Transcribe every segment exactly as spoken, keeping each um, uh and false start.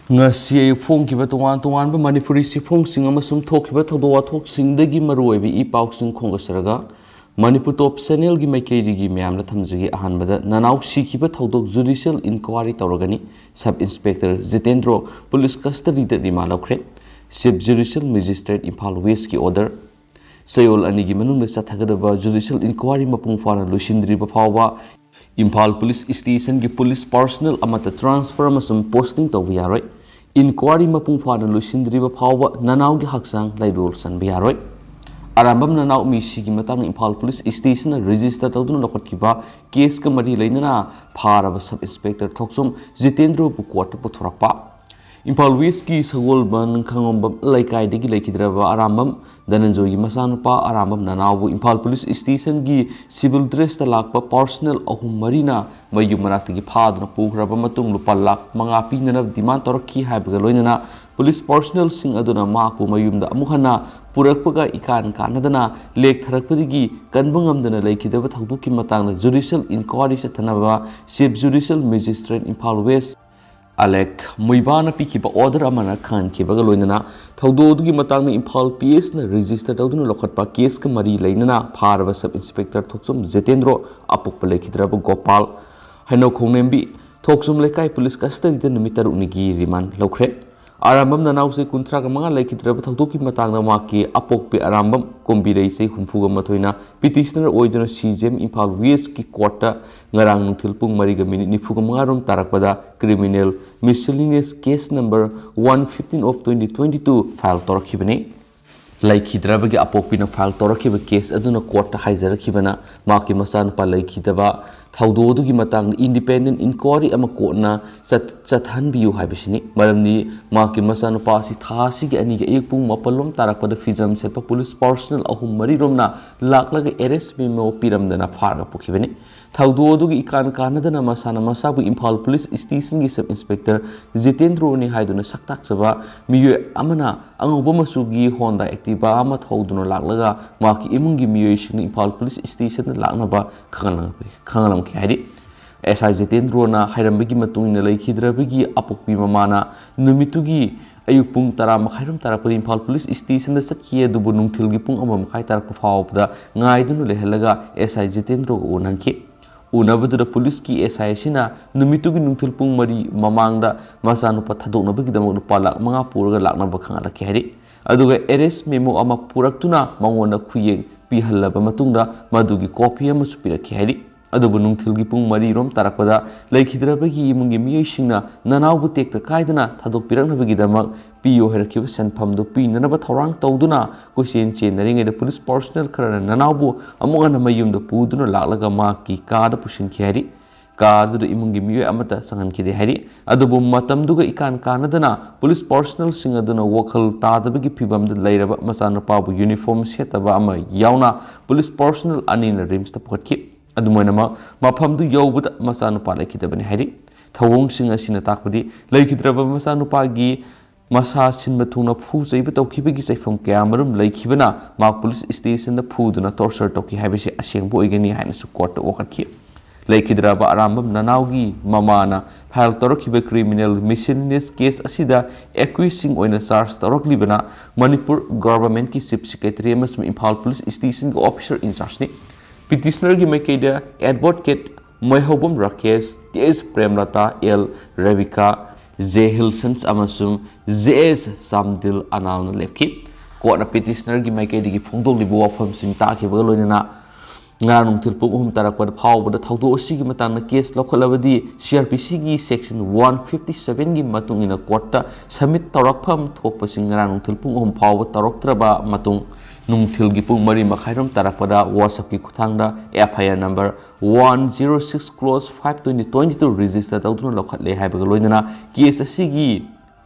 ꯉꯁꯤ ꯑꯌꯨꯛ ꯐꯣꯡꯈꯤꯕ ꯇꯣꯉꯥꯟ ꯇꯣꯉꯥꯟꯕ ꯃꯅꯤꯄꯨꯔꯤ ꯆꯦꯐꯣꯡꯁꯤꯡ ꯑꯃꯁꯨꯡ ꯊꯣꯛꯈꯤꯕ ꯊꯧꯗꯣꯛ ꯋꯥꯊꯣꯛꯁꯤꯡꯗꯒꯤ ꯃꯔꯨꯑꯣꯏꯕ ꯏ ꯄꯥꯎꯁꯤꯡ ꯈꯣꯝꯒꯠꯆꯔꯒ ꯃꯅꯤꯄꯨꯔ ꯇꯣꯞ ꯆꯦꯅꯦꯜꯒꯤ ꯃꯥꯏꯀꯩꯗꯒꯤ ꯃꯌꯥꯝꯗ ꯊꯝꯖꯒꯦ꯫ ꯑꯍꯥꯟꯕꯗ, ꯅꯅꯥꯎ ꯁꯤꯈꯤꯕ ꯊꯧꯗꯣꯛ ꯖꯨꯗꯤꯁꯤꯌꯦꯜ ꯏꯟꯀ꯭ꯋꯥꯔꯤ ꯇꯧꯔꯒꯅꯤ꯫ ꯁꯕ ꯏꯟꯁꯄꯦꯛꯇꯔ ꯖꯤꯇꯦꯟꯗ꯭ꯔꯣ ꯄꯨꯂꯤꯁ ꯀꯁꯇꯗꯤꯗ ꯔꯤꯃꯥꯟ ꯂꯧꯈ꯭ꯔꯦ꯫ ꯆꯤꯐ ꯖꯨꯗꯤꯁꯤꯌꯦꯜ ꯃꯦꯖꯤꯁꯇ꯭ꯔꯦꯠ ꯏꯝꯐꯥꯜ ꯋꯦꯁꯀꯤ ꯑꯣꯔꯗꯔ꯫ ꯆꯌꯣꯜ ꯑꯅꯤꯒꯤ ꯃꯅꯨꯡꯗ ꯆꯠꯊꯒꯗꯕ ꯖꯨꯗꯤꯁꯤꯌꯦꯜ ꯏꯟꯀ꯭ꯋꯥꯔꯤ ꯃꯄꯨꯡ ꯐꯥꯅ ꯂꯣꯏꯁꯤꯟꯗ꯭ꯔꯤꯕ ꯐꯥꯎꯕ ꯏꯝꯐꯥꯜ ꯄꯨꯂꯤꯁ ꯁ꯭ꯇꯦꯁꯟꯒꯤ ꯄꯨꯂꯤꯁ ꯄꯥꯔꯁꯣꯅꯦꯜ ꯑꯃꯠꯇ ꯇ꯭ꯔꯥꯟꯁꯐꯔ ꯑꯃꯁꯨꯡ ꯄꯣꯁꯇꯤꯡ ꯇꯧꯕ ꯌꯥꯔꯣꯏ꯫ ꯏꯟꯀ꯭ꯋꯥꯔꯤ ꯃꯄꯨꯡ ꯐꯥꯅ ꯂꯣꯏꯁꯤꯟꯗ꯭ꯔꯤꯕ ꯐꯥꯎꯕ ꯅꯅꯥꯎꯒꯤ ꯍꯛꯆꯥꯡ ꯂꯩꯔꯣꯜ ꯆꯟꯕ ꯌꯥꯔꯣꯏ꯫ ꯑꯔꯥꯝꯕꯝ ꯅꯅꯥꯎ ꯃꯤ ꯁꯤꯒꯤ ꯃꯇꯥꯡꯗ ꯏꯝꯐꯥꯜ ꯄꯨꯂꯤꯁ ꯁ꯭ꯇꯦꯁꯟꯅ ꯔꯦꯖꯤꯁꯇꯔ ꯇꯧꯗꯨꯅ ꯂꯧꯈꯠꯈꯤꯕ ꯀꯦꯁꯀ ꯃꯔꯤ ꯂꯩꯅꯅ ꯐꯥꯔꯕ ꯁꯕ ꯏꯟꯁꯄꯦꯛꯇꯔ ꯊꯣꯛꯆꯣꯝ ꯖꯤꯇꯦꯟꯗ꯭ꯔꯕꯨ ꯀꯣꯔꯠꯇ ꯄꯨꯊꯣꯔꯛꯄ꯫ ꯏꯝꯐꯥꯜ ꯋꯦꯁꯀꯤ ꯁꯒꯣꯜꯕꯟ ꯈꯥꯉꯣꯝꯕꯝ ꯂꯩꯀꯥꯏꯗꯒꯤ ꯂꯩꯈꯤꯗ꯭ꯔꯕ ꯑꯔꯥꯝꯕꯝ ꯙꯅꯟꯖꯣꯏꯒꯤ ꯃꯆꯥꯅꯨꯄꯥ ꯑꯔꯥꯝꯕꯝ ꯅꯅꯥꯎꯕꯨ ꯏꯝꯐꯥꯜ ꯄꯨꯂꯤꯁ ꯁ꯭ꯇꯦꯁꯟꯒꯤ ꯁꯤꯚꯤꯜ ꯗ꯭ꯔꯦꯁꯇ ꯂꯥꯛꯄ ꯄꯥꯔꯁꯣꯅꯦꯜ ꯑꯍꯨꯝ ꯃꯔꯤꯅ ꯃꯌꯨꯝ ꯃꯅꯥꯛꯇꯒꯤ ꯐꯥꯗꯨꯅ ꯄꯨꯈ꯭ꯔꯕ ꯃꯇꯨꯡ ꯂꯨꯄꯥ ꯂꯥꯈ ꯃꯉꯥ ꯄꯤꯅꯅꯕ ꯗꯤꯃꯥꯟ ꯇꯧꯔꯛꯈꯤ ꯍꯥꯏꯕꯒ ꯂꯣꯏꯅꯅ ꯄꯨꯂꯤꯁ ꯄꯥꯔꯁꯣꯅꯦꯜꯁꯤꯡ ꯑꯗꯨꯅ ꯃꯍꯥꯛꯄꯨ ꯃꯌꯨꯝꯗ ꯑꯃꯨꯛ ꯍꯟꯅ ꯄꯨꯔꯛꯄꯒ ꯏꯀꯥꯟ ꯀꯥꯟꯅꯗꯅ ꯂꯦꯛꯊꯔꯛꯄꯗꯒꯤ ꯀꯟꯕ ꯉꯝꯗꯅ ꯂꯩꯈꯤꯗꯕ ꯊꯧꯗꯣꯛꯀꯤ ꯃꯇꯥꯡꯗ ꯖꯨꯗꯤꯁꯤꯌꯦꯜ ꯏꯟꯀ꯭ꯋꯥꯔꯤ ꯆꯠꯊꯅꯕ ꯆꯤꯐ ꯖꯨꯗꯤꯁꯤꯌꯦꯜ ꯃꯦꯖꯤꯁꯇ꯭ꯔꯦꯠ ꯏꯝꯐꯥꯜ ꯋꯦꯁ ꯑꯂꯦꯛ ꯃꯨꯏꯕꯥꯅ ꯄꯤꯈꯤꯕ ꯑꯣꯔꯗꯔ ꯑꯃꯅ ꯈꯪꯍꯟꯈꯤꯕꯒ ꯂꯣꯏꯅꯅ ꯊꯧꯗꯣꯛ ꯑꯗꯨꯒꯤ ꯃꯇꯥꯡꯗ ꯏꯝꯐꯥꯜ ꯄꯤ ꯑꯦꯁꯅ ꯔꯦꯖꯤꯁꯇꯔ ꯇꯧꯗꯨꯅ ꯂꯧꯈꯠꯄ ꯀꯦꯁꯀ ꯃꯔꯤ ꯂꯩꯅꯅ ꯐꯥꯔꯕ ꯁꯕ ꯏꯟꯁꯄꯦꯛꯇꯔ ꯊꯣꯛꯆꯣꯝ ꯖꯤꯇꯦꯟꯗ꯭ꯔꯣ, ꯑꯄꯣꯛꯄ ꯂꯩꯈꯤꯗ꯭ꯔꯕ ꯒꯣꯄꯥꯜ, ꯍꯩꯅꯧꯈꯣꯡ ꯅꯦꯝꯕꯤ, ꯊꯣꯛꯆꯣꯝ ꯂꯩꯀꯥꯏ ꯄꯨꯂꯤꯁ ꯀꯁꯇꯗꯤꯗ ꯅꯨꯃꯤꯠ ꯇꯔꯨꯛꯅꯤꯒꯤ ꯔꯤꯃꯥꯟ ꯂꯧꯈ꯭ꯔꯦ꯫ ꯑꯔꯥꯝꯕꯝ ꯅꯅꯥꯎꯁꯦ ꯀꯨꯟꯊ꯭ꯔꯥꯒ ꯃꯉꯥ ꯂꯩꯈꯤꯗ꯭ꯔꯕ ꯊꯧꯗꯣꯛꯀꯤ ꯃꯇꯥꯡꯗ ꯃꯍꯥꯛꯀꯤ ꯑꯄꯣꯛꯄꯤ ꯑꯔꯥꯝꯕꯝ ꯀꯣꯝꯕꯤꯔꯩ ꯆꯍꯤ ꯍꯨꯝꯐꯨꯒ ꯃꯥꯊꯣꯏꯅ ꯄꯤꯇꯤꯁꯅꯔ ꯑꯣꯏꯗꯨꯅ ꯁꯤ ꯖꯤ ꯑꯦꯝ ꯏꯝꯐꯥꯜ ꯋꯦꯁꯀꯤ ꯀꯣꯔꯠꯇ ꯉꯔꯥꯡ ꯅꯨꯡꯊꯤꯜ ꯄꯨꯡ ꯃꯔꯤꯒ ꯃꯤꯅꯤꯠ ꯅꯤꯐꯨꯒ ꯃꯉꯥ ꯔꯣꯝ ꯇꯥꯔꯛꯄꯗ criminal miscellaneous case number one fifteen of twenty twenty two file ꯇꯧꯔꯛꯈꯤꯕꯅꯤ꯫ ꯂꯩꯈꯤꯗ꯭ꯔꯕꯒꯤ ꯑꯄꯣꯛꯄꯤꯅ ꯐꯥꯏꯜ ꯇꯧꯔꯛꯈꯤꯕ ꯀꯦꯁ ꯑꯗꯨꯅ ꯀꯣꯔꯠꯇ ꯍꯥꯏꯖꯔꯛꯈꯤꯕꯅ ꯃꯍꯥꯛꯀꯤ ꯃꯆꯥꯅꯨꯄꯥ ꯂꯩꯈꯤꯗꯕ ꯊꯧꯗꯣꯛ ꯑꯗꯨꯒꯤ ꯃꯇꯥꯡꯗ ꯏꯟꯗꯤꯄꯦꯟꯗꯦꯟ ꯏꯟꯀ꯭ꯋꯥꯔꯤ ꯑꯃ ꯀꯣꯔꯠꯅ ꯆꯠ-, ꯆꯠꯍꯟꯕꯤꯌꯨ ꯍꯥꯏꯕꯁꯤꯅꯤ꯫ ꯃꯔꯝꯗꯤ ꯃꯍꯥꯛꯀꯤ ꯃꯆꯥꯅꯨꯄꯥ ꯑꯁꯤ ꯊꯥ ꯑꯁꯤꯒꯤ ꯑꯅꯤꯒꯤ ꯑꯌꯨꯛ ꯄꯨꯡ ꯃꯥꯄꯜ ꯂꯣꯝ ꯇꯥꯔꯛꯄꯗ ꯐꯤꯖꯝ ꯁꯦꯠꯄ ꯄꯨꯂꯤꯁ ꯄꯥꯔꯁꯣꯅꯦꯜ ꯑꯍꯨꯝ ꯃꯔꯤ ꯔꯣꯝꯅ ꯂꯥꯛꯂꯒ ꯑꯦꯔꯦꯁ ꯃꯦꯃꯣ ꯄꯤꯔꯝꯗꯅ ꯐꯥꯔꯒ ꯄꯨꯈꯤꯕꯅꯤ꯫ ꯊꯧꯗꯣꯛ ꯑꯗꯨꯒꯤ ꯏꯀꯥꯟ ꯀꯥꯟꯅꯗꯅ ꯃꯁꯥꯅ ꯃꯁꯥꯕꯨ ꯏꯝꯐꯥꯜ ꯄꯨꯂꯤꯁ ꯁ꯭ꯇꯦꯁꯟꯒꯤ ꯁꯕ ꯏꯟꯁꯄꯦꯛꯇꯔ ꯖꯤꯇꯦꯟꯗ꯭ꯔꯣꯅꯤ ꯍꯥꯏꯗꯨꯅ ꯁꯛꯇꯥꯛꯆꯕ ꯃꯤꯑꯣꯏ ꯑꯃꯅ ꯑꯉꯧꯕ ꯃꯆꯨꯒꯤ ꯍꯣꯟꯗꯥ ꯑꯦꯛꯇꯤꯚꯥ ꯑꯃ ꯊꯧꯗꯨꯅ ꯂꯥꯛꯂꯒ ꯃꯍꯥꯛꯀꯤ ꯏꯃꯨꯡꯒꯤ ꯃꯤꯑꯣꯏꯁꯤꯡꯅ ꯏꯝꯐꯥꯜ ꯄꯨꯂꯤꯁ ꯁ꯭ꯇꯦꯁꯟꯗ ꯂꯥꯛꯅꯕ ꯈꯪꯍꯜꯂꯝ-, ꯈꯪꯍꯜꯂꯝꯈꯤ ꯍꯥꯏꯔꯤ꯫ ꯑꯦꯁ ꯑꯥꯏ ꯖꯤꯇꯦꯟꯗ꯭ꯔꯣꯅ ꯍꯥꯏꯔꯝꯕꯒꯤ ꯃꯇꯨꯡ ꯏꯟꯅ, ꯂꯩꯈꯤꯗ꯭ꯔꯕꯒꯤ ꯑꯄꯣꯛꯄꯤ ꯃꯃꯥꯅ ꯅꯨꯃꯤꯠꯇꯨꯒꯤ ꯑꯌꯨꯛ ꯄꯨꯡ ꯇꯔꯥ ꯃꯈꯥꯏꯔꯣꯝ ꯇꯥꯔꯛꯄꯗ ꯏꯝꯐꯥꯜ ꯄꯨꯂꯤꯁ ꯁ꯭ꯇꯦꯁꯟꯗ ꯆꯠꯈꯤ, ꯑꯗꯨꯕꯨ ꯅꯨꯡꯊꯤꯜꯒꯤ ꯄꯨꯡ ꯑꯃ ꯃꯈꯥꯏ ꯇꯥꯔꯛꯄ ꯐꯥꯎꯕꯗ ꯉꯥꯏꯗꯨꯅ ꯂꯩꯍꯜꯂꯒ ꯑꯦꯁ ꯑꯥꯏ ꯖꯤꯇꯦꯟꯗ꯭ꯔꯣꯒ ꯎꯅꯍꯟꯈꯤ꯫ ꯎꯅꯕꯗꯨꯗ ꯄꯨꯂꯤꯁꯀꯤ ꯑꯦꯁ ꯑꯥꯏ ꯑꯁꯤꯅ ꯅꯨꯃꯤꯠꯇꯨꯒꯤ ꯅꯨꯡꯊꯤꯜ ꯄꯨꯡ ꯃꯔꯤ ꯃꯃꯥꯡꯗ ꯃꯆꯥꯅꯨꯄꯥ ꯊꯥꯗꯣꯛꯅꯕꯒꯤꯗꯃꯛ ꯂꯨꯄꯥ ꯂꯥꯈ ꯃꯉꯥ ꯄꯨꯔꯒ ꯂꯥꯛꯅꯕ ꯈꯪꯍꯜꯂꯛꯈꯤ ꯍꯥꯏꯔꯤ꯫ ꯑꯗꯨꯒ ꯑꯦꯔꯦꯁ ꯃꯦꯃꯣ ꯑꯃ ꯄꯨꯔꯛꯇꯨꯅ ꯃꯉꯣꯟꯗ ꯈꯨꯌꯦꯛ ꯄꯤꯍꯜꯂꯕ ꯃꯇꯨꯡꯗ ꯃꯗꯨꯒꯤ ꯀꯣꯄꯤ ꯑꯃꯁꯨ ꯄꯤꯔꯛꯈꯤ ꯍꯥꯏꯔꯤ꯫ ꯑꯗꯨꯕꯨ ꯅꯨꯡꯊꯤꯜꯒꯤ ꯄꯨꯡ ꯃꯔꯤꯔꯣꯝ ꯇꯥꯔꯛꯄꯗ ꯂꯩꯈꯤꯗ꯭ꯔꯕꯒꯤ ꯏꯃꯨꯡꯒꯤ ꯃꯤꯑꯣꯏꯁꯤꯡꯅ ꯅꯅꯥꯎꯕꯨ ꯇꯦꯛꯇ ꯀꯥꯏꯗꯅ ꯊꯥꯗꯣꯛꯄꯤꯔꯛꯅꯕꯒꯤꯗꯃꯛ ꯄꯤꯌꯨ ꯍꯥꯏꯔꯛꯈꯤꯕ ꯁꯦꯟꯐꯝꯗꯨ ꯄꯤꯅꯅꯕ ꯊꯧꯔꯥꯡ ꯇꯧꯗꯨꯅ ꯀꯣꯏꯆꯦꯟ ꯆꯦꯟꯅꯔꯤꯉꯩꯗ ꯄꯨꯂꯤꯁ ꯄꯥꯔꯁꯣꯅꯦꯜ ꯈꯔꯅ ꯅꯅꯥꯎꯕꯨ ꯑꯃꯨꯛ ꯍꯟꯅ ꯃꯌꯨꯝꯗ ꯄꯨꯗꯨꯅ ꯂꯥꯛꯂꯒ ꯃꯍꯥꯛꯀꯤ ꯀꯥꯗ ꯄꯨꯁꯤꯟꯈꯤ ꯍꯥꯏꯔꯤ꯫ ꯀꯥ ꯑꯗꯨꯗ ꯏꯃꯨꯡꯒꯤ ꯃꯤꯑꯣꯏ ꯑꯃꯠꯇ ꯆꯪꯍꯟꯈꯤꯗꯦ ꯍꯥꯏꯔꯤ꯫ ꯑꯗꯨꯕꯨ ꯃꯇꯝꯗꯨꯒ ꯏꯀꯥꯟ ꯀꯥꯟꯅꯗꯅ ꯄꯨꯂꯤꯁ ꯄꯥꯔꯁꯣꯅꯦꯜꯁꯤꯡ ꯑꯗꯨꯅ ꯋꯥꯈꯜ ꯇꯥꯗꯕꯒꯤ ꯐꯤꯚꯝꯗ ꯂꯩꯔꯕ ꯃꯆꯥꯅꯨꯄꯥꯕꯨ ꯌꯨꯅꯤꯐꯣꯔꯝ ꯁꯦꯠꯇꯕ ꯑꯃ ꯌꯥꯎꯅ ꯄꯨꯂꯤꯁ ꯄꯥꯔꯁꯣꯅꯦꯜ ꯑꯅꯤꯅ ꯔꯤꯝꯁꯇ ꯄꯨꯈꯠꯈꯤ꯫ ꯑꯗꯨꯝ ꯑꯣꯏꯅꯃꯛ, ꯃꯐꯝꯗꯨ ꯌꯧꯕꯗ ꯃꯆꯥꯅꯨꯄꯥ ꯂꯩꯈꯤꯗꯕꯅꯤ ꯍꯥꯏꯔꯤ꯫ ꯊꯧꯑꯣꯡꯁꯤꯡ ꯑꯁꯤꯅ ꯇꯥꯛꯄꯗꯤ ꯂꯩꯈꯤꯗ꯭ꯔꯕ ꯃꯆꯥꯅꯨꯄꯥꯒꯤ ꯃꯁꯥ ꯁꯤꯟꯕ ꯊꯨꯡꯅ ꯐꯨ ꯆꯩꯕ ꯇꯧꯈꯤꯕꯒꯤ ꯆꯩꯐꯝ ꯀꯌꯥꯃꯔꯨꯝ ꯂꯩꯈꯤꯕꯅ ꯃꯍꯥꯛ ꯄꯨꯂꯤꯁ ꯁ꯭ꯇꯦꯁꯟꯗ ꯐꯨꯗꯨꯅ ꯇꯣꯔꯆꯔ ꯇꯧꯈꯤ ꯍꯥꯏꯕꯁꯤ ꯑꯁꯦꯡꯕ ꯑꯣꯏꯒꯅꯤ ꯍꯥꯏꯅꯁꯨ ꯀꯣꯔꯠꯇ ꯋꯥꯀꯠꯈꯤ꯫ ꯂꯩꯈꯤꯗ꯭ꯔꯕ ꯑꯔꯥꯝꯕꯝ ꯅꯅꯥꯎꯒꯤ ꯃꯃꯥꯅ ꯐꯥꯏꯜ ꯇꯧꯔꯛꯈꯤꯕ ꯀ꯭ꯔꯤꯃꯤꯅꯦꯜ ꯃꯤꯁꯦꯂꯤꯅꯤꯌꯁ ꯀꯦꯁ ꯑꯁꯤꯗ ꯑꯦꯀ꯭ꯌꯨꯁꯁꯤꯡ ꯑꯣꯏꯅ ꯆꯥꯔꯖ ꯇꯧꯔꯛꯂꯤꯕꯅ ꯃꯅꯤꯄꯨꯔ ꯒꯣꯚꯔꯟꯃꯦꯟꯠꯀꯤ ꯆꯤꯐ ꯁꯦꯀ꯭ꯔꯦꯇꯔꯤ ꯑꯃꯁꯨꯡ ꯏꯝꯐꯥꯜ ꯄꯨꯂꯤꯁ ꯁ꯭ꯇꯦꯁꯟꯒꯤ ꯑꯣꯐꯤꯁꯔ ꯏꯟꯆꯥꯔꯖꯅꯤ꯫ ꯄꯤꯇꯤꯁꯅꯔꯒꯤ ꯃꯥꯏꯀꯩꯗ ꯑꯦꯗꯚꯣꯀꯦꯠ ꯃꯣꯏꯍꯧꯕꯝ ꯔꯥꯀꯦꯁ, ꯇꯤ ꯑꯦꯁ ꯄ꯭ꯔꯦꯝꯂꯇꯥ, ꯑꯦꯜ ꯔꯦꯕꯤꯀꯥ, ꯖꯦ ꯍꯤꯜꯁꯟꯁ ꯑꯃꯁꯨꯡ ꯖꯦ ꯑꯦꯁ ꯆꯥꯝꯗꯤꯜ ꯑꯅꯥꯜꯅ ꯂꯦꯞꯈꯤ꯫ ꯀꯣꯔꯠꯅ ꯄꯤꯇꯤꯁꯅꯔꯒꯤ ꯃꯥꯏꯀꯩꯗꯒꯤ ꯐꯣꯡꯗꯣꯛꯂꯤꯕ ꯋꯥꯐꯝꯁꯤꯡ ꯇꯥꯈꯤꯕꯒ ꯂꯣꯏꯅꯅ ꯉꯔꯥꯡ ꯅꯨꯡꯊꯤꯜ ꯄꯨꯡ ꯑꯍꯨꯝ ꯇꯥꯔꯛꯄꯗ ꯐꯥꯎꯕꯗ ꯊꯧꯗꯣꯛ ꯑꯁꯤꯒꯤ ꯃꯇꯥꯡꯗ ꯀꯦꯁ ꯂꯧꯈꯠꯂꯕꯗꯤ ꯁꯤ ꯑꯥꯔ ꯄꯤ ꯁꯤꯒꯤ ꯁꯦꯛꯁꯟ ꯋꯥꯟ ꯐꯤꯐꯇꯤ ꯁꯚꯦꯟꯒꯤ ꯃꯇꯨꯡ ꯏꯟꯅ ꯀꯣꯔꯠꯇ ꯁꯕꯃꯤꯠ ꯇꯧꯔꯛꯐꯝ ꯊꯣꯛꯄꯁꯤꯡ ꯉꯔꯥꯡ ꯅꯨꯡꯊꯤꯜ ꯄꯨꯡ ꯑꯍꯨꯝ ꯐꯥꯎꯕ ꯇꯧꯔꯛꯇ꯭ꯔꯕ ꯃꯇꯨꯡ ꯅꯨꯡꯊꯤꯜꯒꯤ ꯄꯨꯡ ꯃꯔꯤ ꯃꯈꯥꯏꯔꯣꯝ ꯇꯥꯔꯛꯄꯗ ꯋꯥꯆꯞꯀꯤ ꯈꯨꯠꯊꯥꯡꯗ F I R number one zero six close five twenty twenty two register ꯇꯧꯗꯨꯅ ꯂꯧꯈꯠꯂꯦ ꯍꯥꯏꯕꯒ ꯂꯣꯏꯅꯅ ꯀꯦꯁ ꯑꯁꯤꯒꯤ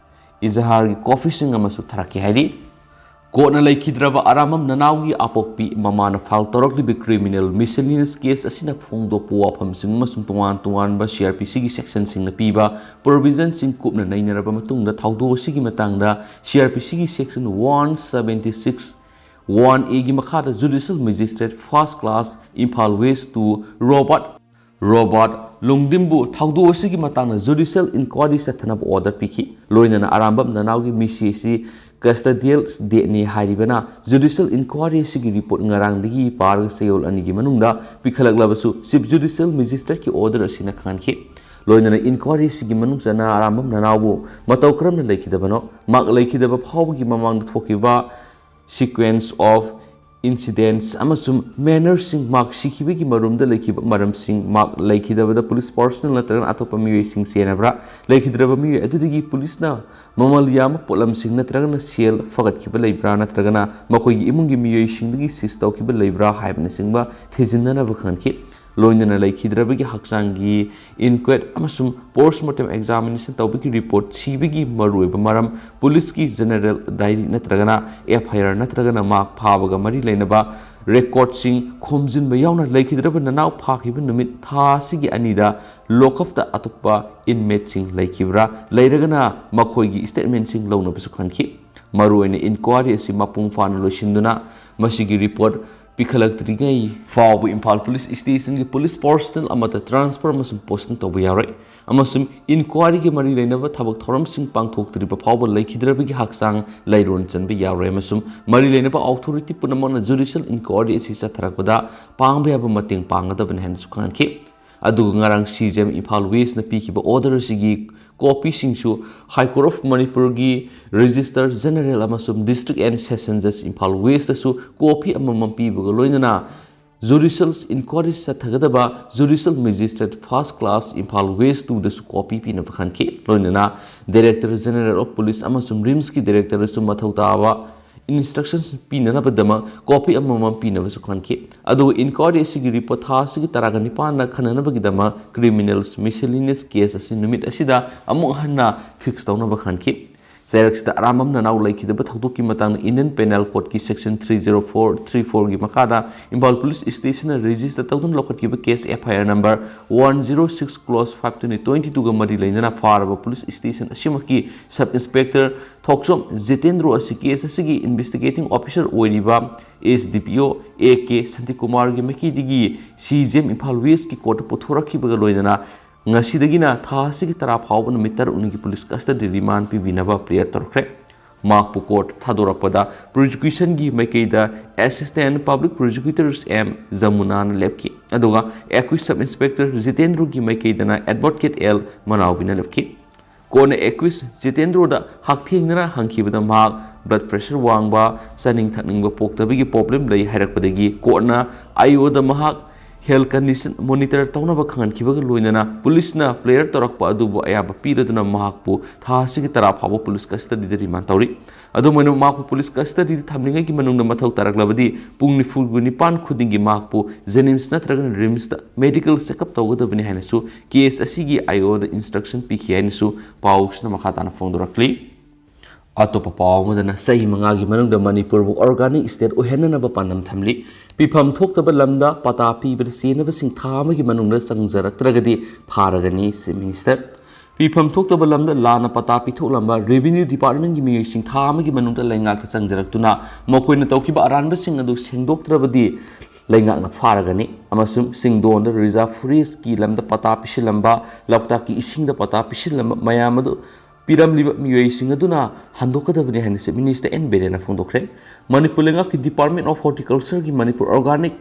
ꯏꯖꯍꯥꯔꯒꯤ ꯀꯣꯄꯤꯁꯤꯡ ꯑꯃꯁꯨ ꯊꯥꯔꯛꯈꯤ ꯍꯥꯏꯔꯤ꯫ ꯀꯣꯔꯠꯅ ꯂꯩꯈꯤꯗ꯭ꯔꯕ ꯑꯔꯥꯝꯕꯝ ꯅꯅꯥꯎꯒꯤ ꯑꯄꯣꯛꯄꯤ ꯃꯃꯥꯅ ꯐꯥꯏꯜ ꯇꯧꯔꯛꯂꯤꯕ ꯀ꯭ꯔꯤꯃꯤꯅꯦꯜ ꯃꯤꯁꯦꯂꯤꯅꯤꯌꯁ ꯀꯦꯁ ꯑꯁꯤꯅ ꯐꯣꯡꯗꯣꯛꯄ ꯋꯥꯐꯝꯁꯤꯡ ꯑꯃꯁꯨꯡ ꯇꯣꯉꯥꯟ ꯇꯣꯉꯥꯟꯕ ꯁꯤ ꯑꯥꯔ ꯄꯤ ꯁꯤꯒꯤ ꯁꯦꯛꯁꯟꯁꯤꯡꯅ ꯄꯤꯕ ꯄ꯭ꯔꯣꯚꯤꯖꯟꯁꯤꯡ ꯀꯨꯞꯅ ꯅꯩꯅꯔꯕ ꯃꯇꯨꯡꯗ ꯊꯧꯗꯣꯛ ꯑꯁꯤꯒꯤ ꯃꯇꯥꯡꯗ ꯁꯤ ꯑꯥꯔ ꯄꯤ ꯁꯤꯒꯤ section one seventy six one ꯑꯦꯒꯤ ꯃꯈꯥꯗ judicial magistrate first class Imphal west two ꯔꯣꯕꯥꯔꯠ ꯔꯣꯕꯥꯔꯠ ꯂꯨꯡꯗꯤꯝꯕꯨ ꯊꯧꯗꯣꯛ ꯑꯁꯤꯒꯤ ꯃꯇꯥꯡꯗ ꯖꯨꯗꯤꯁꯤꯌꯦꯜ ꯏꯟꯀ꯭ꯋꯥꯏꯔꯤ ꯆꯠꯊꯅꯕ ꯑꯣꯔꯗꯔ ꯄꯤꯈꯤ꯫ ꯂꯣꯏꯅꯅ ꯑꯔꯥꯝꯕꯝ ꯅꯅꯥꯎꯒꯤ ꯃꯤꯁꯤ ꯑꯁꯤ ꯀꯁꯇꯗꯤꯌꯦꯜ ꯗꯦꯠꯅꯤ ꯍꯥꯏꯔꯤꯕꯅ ꯖꯨꯗꯤꯁꯤꯌꯦꯜ ꯏꯟꯀ꯭ꯋꯥꯏꯔꯤ ꯑꯁꯤꯒꯤ ꯔꯤꯄꯣꯔꯠ ꯉꯔꯥꯡꯗꯒꯤ ꯄꯥꯔꯒ ꯆꯌꯣꯜ ꯑꯅꯤꯒꯤ ꯃꯅꯨꯡꯗ ꯄꯤꯈꯠꯂꯛꯂꯕꯁꯨ ꯆꯤꯐ ꯖꯨꯗꯤꯁꯤꯌꯦꯜ ꯃꯦꯖꯤꯁꯇ꯭ꯔꯦꯠꯀꯤ ꯑꯣꯔꯗꯔ ꯑꯁꯤꯅ ꯈꯪꯍꯟꯈꯤ꯫ ꯂꯣꯏꯅꯅ ꯏꯟꯀ꯭ꯋꯥꯏꯔꯤ ꯑꯁꯤꯒꯤ ꯃꯅꯨꯡ ꯆꯟꯅ ꯑꯔꯥꯝꯕꯝ ꯅꯅꯥꯎꯕꯨ ꯃꯇꯧ ꯀꯔꯝꯅ ꯂꯩꯈꯤꯗꯕꯅꯣ, ꯃꯍꯥꯛ ꯂꯩꯈꯤꯗꯕ ꯐꯥꯎꯕꯒꯤ ꯃꯃꯥꯡꯗ ꯊꯣꯛꯈꯤꯕ sequence of incidents ꯑꯃꯁꯨꯡ ꯃꯦꯅꯔꯁꯤꯡ, ꯃꯍꯥꯛ ꯁꯤꯈꯤꯕꯒꯤ ꯃꯔꯨꯝꯗ ꯂꯩꯈꯤꯕ ꯃꯔꯝꯁꯤꯡ, ꯃꯍꯥꯛ ꯂꯩꯈꯤꯗꯕꯗ ꯄꯨꯂꯤꯁ ꯄꯥꯔꯁꯣꯅꯦꯜ ꯅꯠꯇ꯭ꯔꯒꯅ ꯑꯇꯣꯞꯄ ꯃꯤꯑꯣꯏꯁꯤꯡ ꯆꯦꯟꯅꯕ꯭ꯔꯥ, ꯂꯩꯈꯤꯗ꯭ꯔꯕ ꯃꯤꯑꯣꯏ ꯑꯗꯨꯗꯒꯤ ꯄꯨꯂꯤꯁꯅ ꯃꯃꯜ ꯌꯥꯝꯕ ꯄꯣꯠꯂꯝꯁꯤꯡ ꯅꯠꯇ꯭ꯔꯒꯅ ꯁꯦꯜ ꯐꯒꯠꯈꯤꯕ ꯂꯩꯕ꯭ꯔꯥ, ꯅꯠꯇ꯭ꯔꯒꯅ ꯃꯈꯣꯏꯒꯤ ꯏꯃꯨꯡꯒꯤ ꯃꯤꯑꯣꯏꯁꯤꯡꯗꯒꯤ ꯁꯤꯖ ꯇꯧꯈꯤꯕ ꯂꯩꯕ꯭ꯔꯥ ꯍꯥꯏꯕꯅꯆꯤꯡꯕ ꯊꯤꯖꯤꯟꯅꯅꯕ ꯈꯪꯈꯤ꯫ ꯂꯣꯏꯅꯅ ꯂꯩꯈꯤꯗ꯭ꯔꯕꯒꯤ ꯍꯛꯆꯥꯡꯒꯤ ꯏꯟꯀ꯭ꯋꯦꯠ ꯑꯃꯁꯨꯡ ꯄꯣꯁꯃꯣꯔꯇꯦꯝ ꯑꯦꯛꯖꯥꯃꯤꯅꯦꯁꯟ ꯇꯧꯕꯒꯤ ꯔꯤꯄꯣꯔꯠ ꯁꯤꯕꯒꯤ ꯃꯔꯨꯑꯣꯏꯕ ꯃꯔꯝ, ꯄꯨꯂꯤꯁꯀꯤ ꯖꯦꯅꯔꯦꯜ ꯗꯥꯏꯔꯤ ꯅꯠꯇ꯭ꯔꯒꯅ ꯑꯦꯐ ꯑꯥꯏ ꯑꯥꯔ ꯅꯠꯇ꯭ꯔꯒꯅ ꯃꯍꯥꯛ ꯐꯥꯕꯒ ꯃꯔꯤ ꯂꯩꯅꯕ ꯔꯦꯀꯣꯔꯠꯁꯤꯡ ꯈꯣꯝꯖꯤꯟꯕ ꯌꯥꯎꯅ ꯂꯩꯈꯤꯗ꯭ꯔꯕ ꯅꯅꯥꯎ ꯐꯥꯈꯤꯕ ꯅꯨꯃꯤꯠ ꯊꯥ ꯑꯁꯤꯒꯤ ꯑꯅꯤꯗ ꯂꯣꯀꯞꯇ ꯑꯇꯣꯞꯄ ꯏꯟꯃꯦꯠꯁꯤꯡ ꯂꯩꯈꯤꯕ꯭ꯔꯥ, ꯂꯩꯔꯒꯅ ꯃꯈꯣꯏꯒꯤ ꯁ꯭ꯇꯦꯠꯃꯦꯟꯁꯤꯡ ꯂꯧꯅꯕꯁꯨ ꯈꯟꯈꯤ꯫ ꯃꯔꯨꯑꯣꯏꯅ ꯏꯟꯀ꯭ꯋꯥꯔꯤ ꯑꯁꯤ ꯃꯄꯨꯡ ꯐꯥꯅ ꯂꯣꯏꯁꯤꯟꯗꯨꯅ ꯃꯁꯤꯒꯤ ꯔꯤꯄꯣꯔꯠ ꯄꯤꯈꯠꯂꯛꯇ꯭ꯔꯤꯉꯩ ꯐꯥꯎꯕ ꯏꯝꯐꯥꯜ ꯄꯨꯂꯤꯁ ꯁ꯭ꯇꯦꯁꯟꯒꯤ ꯄꯨꯂꯤꯁ ꯄꯥꯔꯁꯅꯦꯜ ꯑꯃꯠꯇ ꯇ꯭ꯔꯥꯟꯁꯐꯔ ꯑꯃꯁꯨꯡ ꯄꯣꯁꯇꯤꯡ ꯇꯧꯕ ꯌꯥꯔꯣꯏ, ꯑꯃꯁꯨꯡ ꯏꯟꯀ꯭ꯋꯥꯔꯤꯒꯤ ꯃꯔꯤ ꯂꯩꯅꯕ ꯊꯕꯛ ꯊꯧꯔꯝꯁꯤꯡ ꯄꯥꯡꯊꯣꯛꯇ꯭ꯔꯤꯕ ꯐꯥꯎꯕ ꯂꯩꯈꯤꯗ꯭ꯔꯕꯒꯤ ꯍꯛꯆꯥꯡ ꯂꯩꯔꯣꯟ ꯆꯟꯕ ꯌꯥꯔꯣꯏ, ꯑꯃꯁꯨꯡ ꯃꯔꯤ ꯂꯩꯅꯕ ꯑꯣꯊꯣꯔꯤꯇꯤ ꯄꯨꯝꯅꯃꯛꯅ ꯖꯨꯗꯤꯁꯤꯌꯦꯜ ꯏꯟꯀ꯭ꯋꯥꯔꯤ ꯑꯁꯤ ꯆꯠꯊꯔꯛꯄꯗ ꯄꯥꯡꯕ ꯌꯥꯕ ꯃꯇꯦꯡ ꯄꯥꯡꯒꯗꯕꯅꯤ ꯍꯥꯏꯅꯁꯨ ꯈꯪꯍꯟꯈꯤ꯫ ꯑꯗꯨꯒ ꯉꯔꯥꯡ ꯁꯤ ꯖꯤ ꯑꯦꯝ ꯏꯝꯐꯥꯜ ꯋꯦꯁꯅ ꯄꯤꯈꯤꯕ ꯑꯣꯔꯗꯔ ꯑꯁꯤꯒꯤ ꯀꯣꯄꯤꯁꯤꯡꯁꯨ ꯍꯥꯏ ꯀꯣꯔꯠ ꯑꯣꯐ ꯃꯅꯤꯄꯨꯔꯒꯤ ꯔꯦꯖꯤꯁꯇꯔ ꯖꯦꯅꯔꯦꯜ ꯑꯃꯁꯨꯡ ꯗꯤꯁꯇ꯭ꯔꯤꯛ ꯑꯦꯟ ꯁꯦꯁꯟ ꯖꯖ ꯏꯝꯐꯥꯜ ꯋꯦꯁꯇꯁꯨ ꯀꯣꯄꯤ ꯑꯃꯃꯝ ꯄꯤꯕꯒ ꯂꯣꯏꯅꯅ ꯖꯨꯗꯤꯁꯤꯌꯦꯜ ꯏꯟꯀ꯭ꯋꯥꯔꯤ ꯆꯠꯊꯒꯗꯕ judicial magistrate first class Imphal west ꯇꯨꯗꯁꯨ ꯀꯣꯄꯤ ꯄꯤꯅꯕ ꯈꯟꯈꯤ꯫ ꯂꯣꯏꯅꯅ ꯗꯥꯏꯔꯦꯛꯇꯔ ꯖꯦꯅꯔꯦꯜ ꯑꯣꯐ ꯄꯨꯂꯤꯁ ꯑꯃꯁꯨꯡ ꯔꯤꯝꯁꯀꯤ ꯗꯥꯏꯔꯦꯛꯇꯔꯗꯁꯨ ꯃꯊꯧ ꯇꯥꯕ ꯏꯟꯁꯇ꯭ꯔꯛꯁꯟꯁ ꯄꯤꯅꯅꯕꯗꯃꯛ ꯀꯣꯄꯤ ꯑꯃꯃꯝ ꯄꯤꯅꯕꯁꯨ ꯈꯟꯈꯤ꯫ ꯑꯗꯨꯒ ꯏꯟꯀ꯭ꯋꯥꯔꯤ ꯑꯁꯤꯒꯤ ꯔꯤꯄꯣꯔꯠ ꯊꯥ ꯑꯁꯤꯒꯤ ꯇꯔꯥꯒ ꯅꯤꯄꯥꯟꯗ ꯈꯟꯅꯅꯕꯒꯤꯗꯃꯛ ꯀ꯭ꯔꯤꯃꯤꯅꯦꯜꯁ ꯃꯤꯁꯦꯂꯤꯅꯤꯌꯁ ꯀꯦꯁ ꯑꯁꯤ ꯅꯨꯃꯤꯠ ꯑꯁꯤꯗ ꯑꯃꯨꯛ ꯍꯟꯅ ꯐꯤꯛꯁ ꯇꯧꯅꯕ ꯈꯟꯈꯤ꯫ ꯆꯩꯔꯛꯁꯤꯗ ꯑꯔꯥꯝꯕꯝ ꯅꯅꯥꯎ ꯂꯩꯈꯤꯗꯕ ꯊꯧꯗꯣꯛꯀꯤ ꯃꯇꯥꯡꯗ Indian Penal Codeꯀꯤ Section three zero four three fourꯒꯤ ꯃꯈꯥꯗ ꯏꯝꯐꯥꯜ Police Stationꯅ register ꯇꯧꯗꯨꯅ ꯂꯧꯈꯠꯈꯤꯕ case F I R number one zero six clause five twenty twenty twoꯒ ꯃꯔꯤ ꯂꯩꯅꯅ ꯐꯥꯔꯕ police station ꯑꯁꯤꯃꯛꯀꯤ Sub Inspector ꯊꯣꯛꯆꯣꯝ ꯖꯤꯇꯦꯟꯗ꯭ꯔꯣ ꯑꯁꯤ case ꯑꯁꯤꯒꯤ investigating officer ꯑꯣꯏꯔꯤꯕ S D P O A K ꯁꯥꯟꯇꯤꯀꯨꯃꯥꯔꯒꯤ ꯃꯥꯏꯀꯩꯗꯒꯤ C J M Imphal Westꯀꯤ courtꯇ ꯄꯨꯊꯣꯔꯛꯈꯤꯕꯒ ꯂꯣꯏꯅꯅ ꯉꯁꯤꯗꯒꯤꯅ ꯊꯥ ꯑꯁꯤꯒꯤ ꯇꯔꯥ ꯐꯥꯎꯕ ꯅꯨꯃꯤꯠ ꯇꯔꯨꯛꯅꯤꯒꯤ police custody remand ꯄꯤꯕꯤꯅꯕ prayer ꯇꯧꯔꯛꯈ꯭ꯔꯦ꯫ ꯃꯍꯥꯛꯄꯨ court ꯊꯥꯗꯣꯔꯛꯄꯗ prosecutionꯒꯤ ꯃꯥꯏꯀꯩꯗ Assistant Public Prosecutors M ꯖꯃꯨꯅꯥꯅ ꯂꯦꯞꯈꯤ, ꯑꯗꯨꯒ accused Sub Inspector ꯖꯤꯇꯦꯟꯗ꯭ꯔꯣꯒꯤ ꯃꯥꯏꯀꯩꯗꯅ Advocate L ꯃꯅꯥꯎꯕꯤꯅ ꯂꯦꯞꯈꯤ꯫ ꯀꯣꯟꯅ accused ꯖꯤꯇꯦꯟꯗ꯭ꯔꯣꯗ ꯍꯛꯊꯦꯡꯅꯅ ꯍꯪꯈꯤꯕꯗ ꯃꯍꯥꯛ blood pressure ꯋꯥꯡꯕ, ꯆꯥꯅꯤꯡ ꯊꯛꯅꯤꯡꯕ ꯄꯣꯛꯇꯕꯒꯤ problem ꯂꯩ ꯍꯥꯏꯔꯛꯄꯗꯒꯤ courtꯅ I O ꯗ ꯃꯍꯥꯛ health condition monitor ꯇꯧꯅꯕ ꯈꯪꯍꯟꯈꯤꯕꯒ ꯂꯣꯏꯅꯅ policeꯅ prayer ꯇꯧꯔꯛꯄ ꯑꯗꯨꯕꯨ ꯑꯌꯥꯕ ꯄꯤꯔꯗꯨꯅ ꯃꯍꯥꯛꯄꯨ ꯊꯥ ꯑꯁꯤꯒꯤ ꯇꯔꯥ ꯐꯥꯎꯕ police custodyꯗ remand ꯇꯧꯔꯤ꯫ ꯑꯗꯨꯝ ꯑꯣꯏꯅꯃꯛ ꯃꯍꯥꯛꯄꯨ police custodyꯗ ꯊꯝꯂꯤꯉꯩꯒꯤ ꯃꯅꯨꯡꯗ ꯃꯊꯧ ꯇꯥꯔꯛꯂꯕꯗꯤ ꯄꯨꯡ ꯅꯤꯐꯨ ꯅꯤꯄꯥꯟ ꯈꯨꯗꯤꯡꯒꯤ ꯃꯍꯥꯛꯄꯨ JNIMS ꯅꯠꯇ꯭ꯔꯒꯅ RIMSꯇ medical checkup ꯇꯧꯒꯗꯕꯅꯤ ꯍꯥꯏꯅꯁꯨ case ꯑꯁꯤꯒꯤ I O ꯗ instruction ꯄꯤꯈꯤ ꯍꯥꯏꯅꯁꯨ ꯄꯥꯎꯁꯤꯅ ꯃꯈꯥ ꯇꯥꯅ ꯐꯣꯡꯗꯣꯔꯛꯂꯤ꯫ ꯑꯇꯣꯞꯄ ꯄꯥꯎ ꯑꯃꯗꯅ ꯆꯍꯤ ꯃꯉꯥꯒꯤ ꯃꯅꯨꯡꯗ ꯃꯅꯤꯄꯨꯔꯕꯨ organic state ꯑꯣꯏꯍꯟꯅꯅꯕ ꯄꯥꯟꯗꯝ ꯊꯝꯂꯤ꯫ ꯄꯤꯐꯝ ꯊꯣꯛꯇꯕ ꯂꯝꯗ ꯄꯇꯥ ꯄꯤꯕꯗ ꯆꯦꯟꯅꯕꯁꯤꯡ ꯊꯥ ꯑꯃꯒꯤ ꯃꯅꯨꯡꯗ ꯆꯪꯖꯔꯛꯇ꯭ꯔꯒꯗꯤ ꯐꯥꯔꯒꯅꯤ, Chief Minister꯫ ꯄꯤꯐꯝ ꯊꯣꯛꯇꯕ ꯂꯝꯗ ꯂꯥꯟꯅ ꯄꯇꯥ ꯄꯤꯊꯣꯛꯂꯝꯕ revenue departmentꯀꯤ ꯃꯤꯑꯣꯏꯁꯤꯡ ꯊꯥ ꯑꯃꯒꯤ ꯃꯅꯨꯡꯗ ꯂꯩꯉꯥꯛꯇ ꯆꯪꯖꯔꯛꯇꯨꯅ ꯃꯈꯣꯏꯅ ꯇꯧꯈꯤꯕ ꯑꯔꯥꯟꯕꯁꯤꯡ ꯑꯗꯨ ꯁꯦꯡꯗꯣꯛꯇ꯭ꯔꯕꯗꯤ ꯂꯩꯉꯥꯛꯅ ꯐꯥꯔꯒꯅꯤ, ꯑꯃꯁꯨꯡ ꯆꯤꯡꯗꯣꯟꯗ reserve forestꯀꯤ ꯂꯝꯗ ꯄꯇꯥ ꯄꯤꯁꯤꯜꯂꯝꯕ, ꯂꯣꯛꯇꯥꯛꯀꯤ ꯏꯁꯤꯡꯗ ꯄꯇꯥ ꯄꯤꯁꯤꯜꯂꯝꯕ ꯃꯌꯥꯝ ꯑꯗꯨ ꯄꯤꯔꯝꯂꯤꯕ ꯃꯤꯑꯣꯏꯁꯤꯡ ꯑꯗꯨꯅ ꯍꯟꯗꯣꯛꯀꯗꯕꯅꯤ ꯍꯥꯏꯅ Chief Minister N ꯕꯤꯔꯦꯟꯅ ꯐꯣꯡꯗꯣꯛꯈ꯭ꯔꯦ꯫ ꯃꯅꯤꯄꯨꯔ ꯂꯩꯉꯥꯛꯀꯤ Department of Horticultureꯒꯤ Manipur Organic